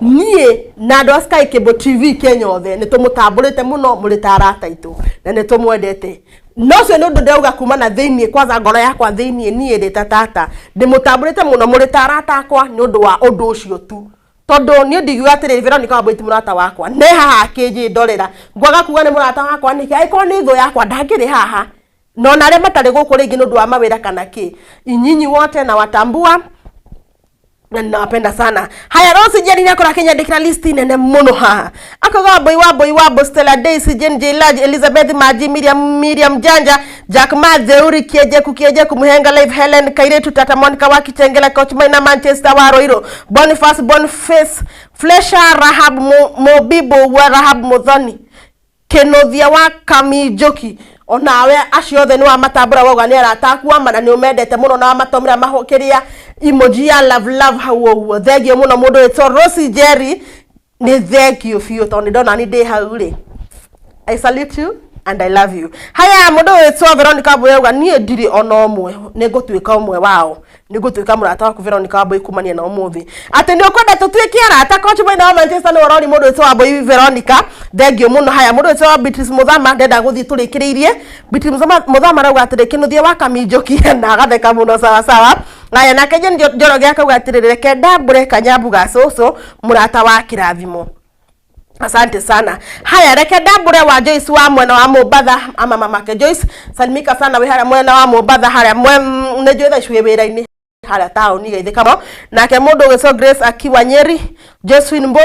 Niĩ na andũ a Sky Cable TV Kenya othe nĩ tũmũtambũrĩte mũno mũrĩ ta arata aitũ na nĩ tũmwendete. No ũcio nĩ ũndũ ndĩrauga kuma na thĩiniĩ, kwanza ngoro yakwa thĩiniĩ, niĩ ndĩ ta tata ndĩmũtambũrĩte mũno mũrĩ ta arata akwa nĩ ũndũ wa ũndũ ũcio tu. Tondũ niĩ ndingiuga atĩrĩrĩ Veronica Wambui ti mũrata wakwa, nĩ haha akĩnjĩndorera ngwaga kuga nĩ mũrata wakwa nĩkĩ? Angĩkorwo nĩ thũ yakwa ndangĩrĩ haha. Na ona arĩa matarĩ gũkũ rĩngĩ nĩ ũndũ wa mawĩra kana kĩ, inyinyi wote na watambua na ninawapenda sana. Haya, Rose Njeri nĩakora akĩnyandĩkĩra list nene mũno haha. Akauga Wambui, Wambui, Wambui, Stella Daisy, Jane J Large, Elizabeth Maji, Miriam, Miriam Janja, Jack Ma, Theuri Kiejeku, Kiejeku, Muhenga Live, Helen Kairetu, Tata Monica wa Kitengela, Coach Maina Manchester wa Roiro, Boniface, Boniface, Flesha, Rahab Mobibo wa Rahab Muthoni, Kĩnuthia wa Kaminjoki. Onawe acio othe nĩ wamatambũra wauga nĩ arata aku ama na nĩ ũmendete mũno na wamatũmĩra kĩrĩa emoji ya love love hau ũguo. Thengiũ mũno mũndũ wĩtwo Rose Njeri, nĩ thengiũ biũ tondũ nĩ ndona nĩ ndĩ hau rĩ. I salute you and I love you. Haya, mũndũ wĩtwo Veronica Wambui auga niĩ ndirĩ ona ũmwe, nĩ ngũtuĩka ũmwe wao. Nĩ ngũtuĩka mũrata waku Veronica Wambui kumania na ũmũthĩ. Atĩ nĩ ũkwenda tũtuĩke arata? Coach Maina wa Manchester nĩ ũrori mũndũ wĩtwo Wambui Veronica. Thengiũ mũno. Haya, mũndũ wĩtwo Beatrice Muthama ndenda gũthiĩ tũrĩkĩrĩirie. Beatrice Muthama arauga atĩrĩ Kĩnuthia wa Kaminjoki na agatheka mũno sawa sawa. Haya, nake Jane Njoroge akauga atĩrĩrĩ reke ndambũre kanyambu ga cũcũ mũrata wa kĩrathimo. Asante sana. Haya, reke ndambure wa Joyce wa mwena wa Mombatha, ama mamake Joyce, salimika sana wĩ harĩa mwena wa Mombatha harĩa nĩ njũĩ thaa ici wĩ wĩra-inĩ harĩa taũni geithĩka mũno. Nake mũndũ ũgĩtwo Grace akiwa Nyeri, Josephine Mbo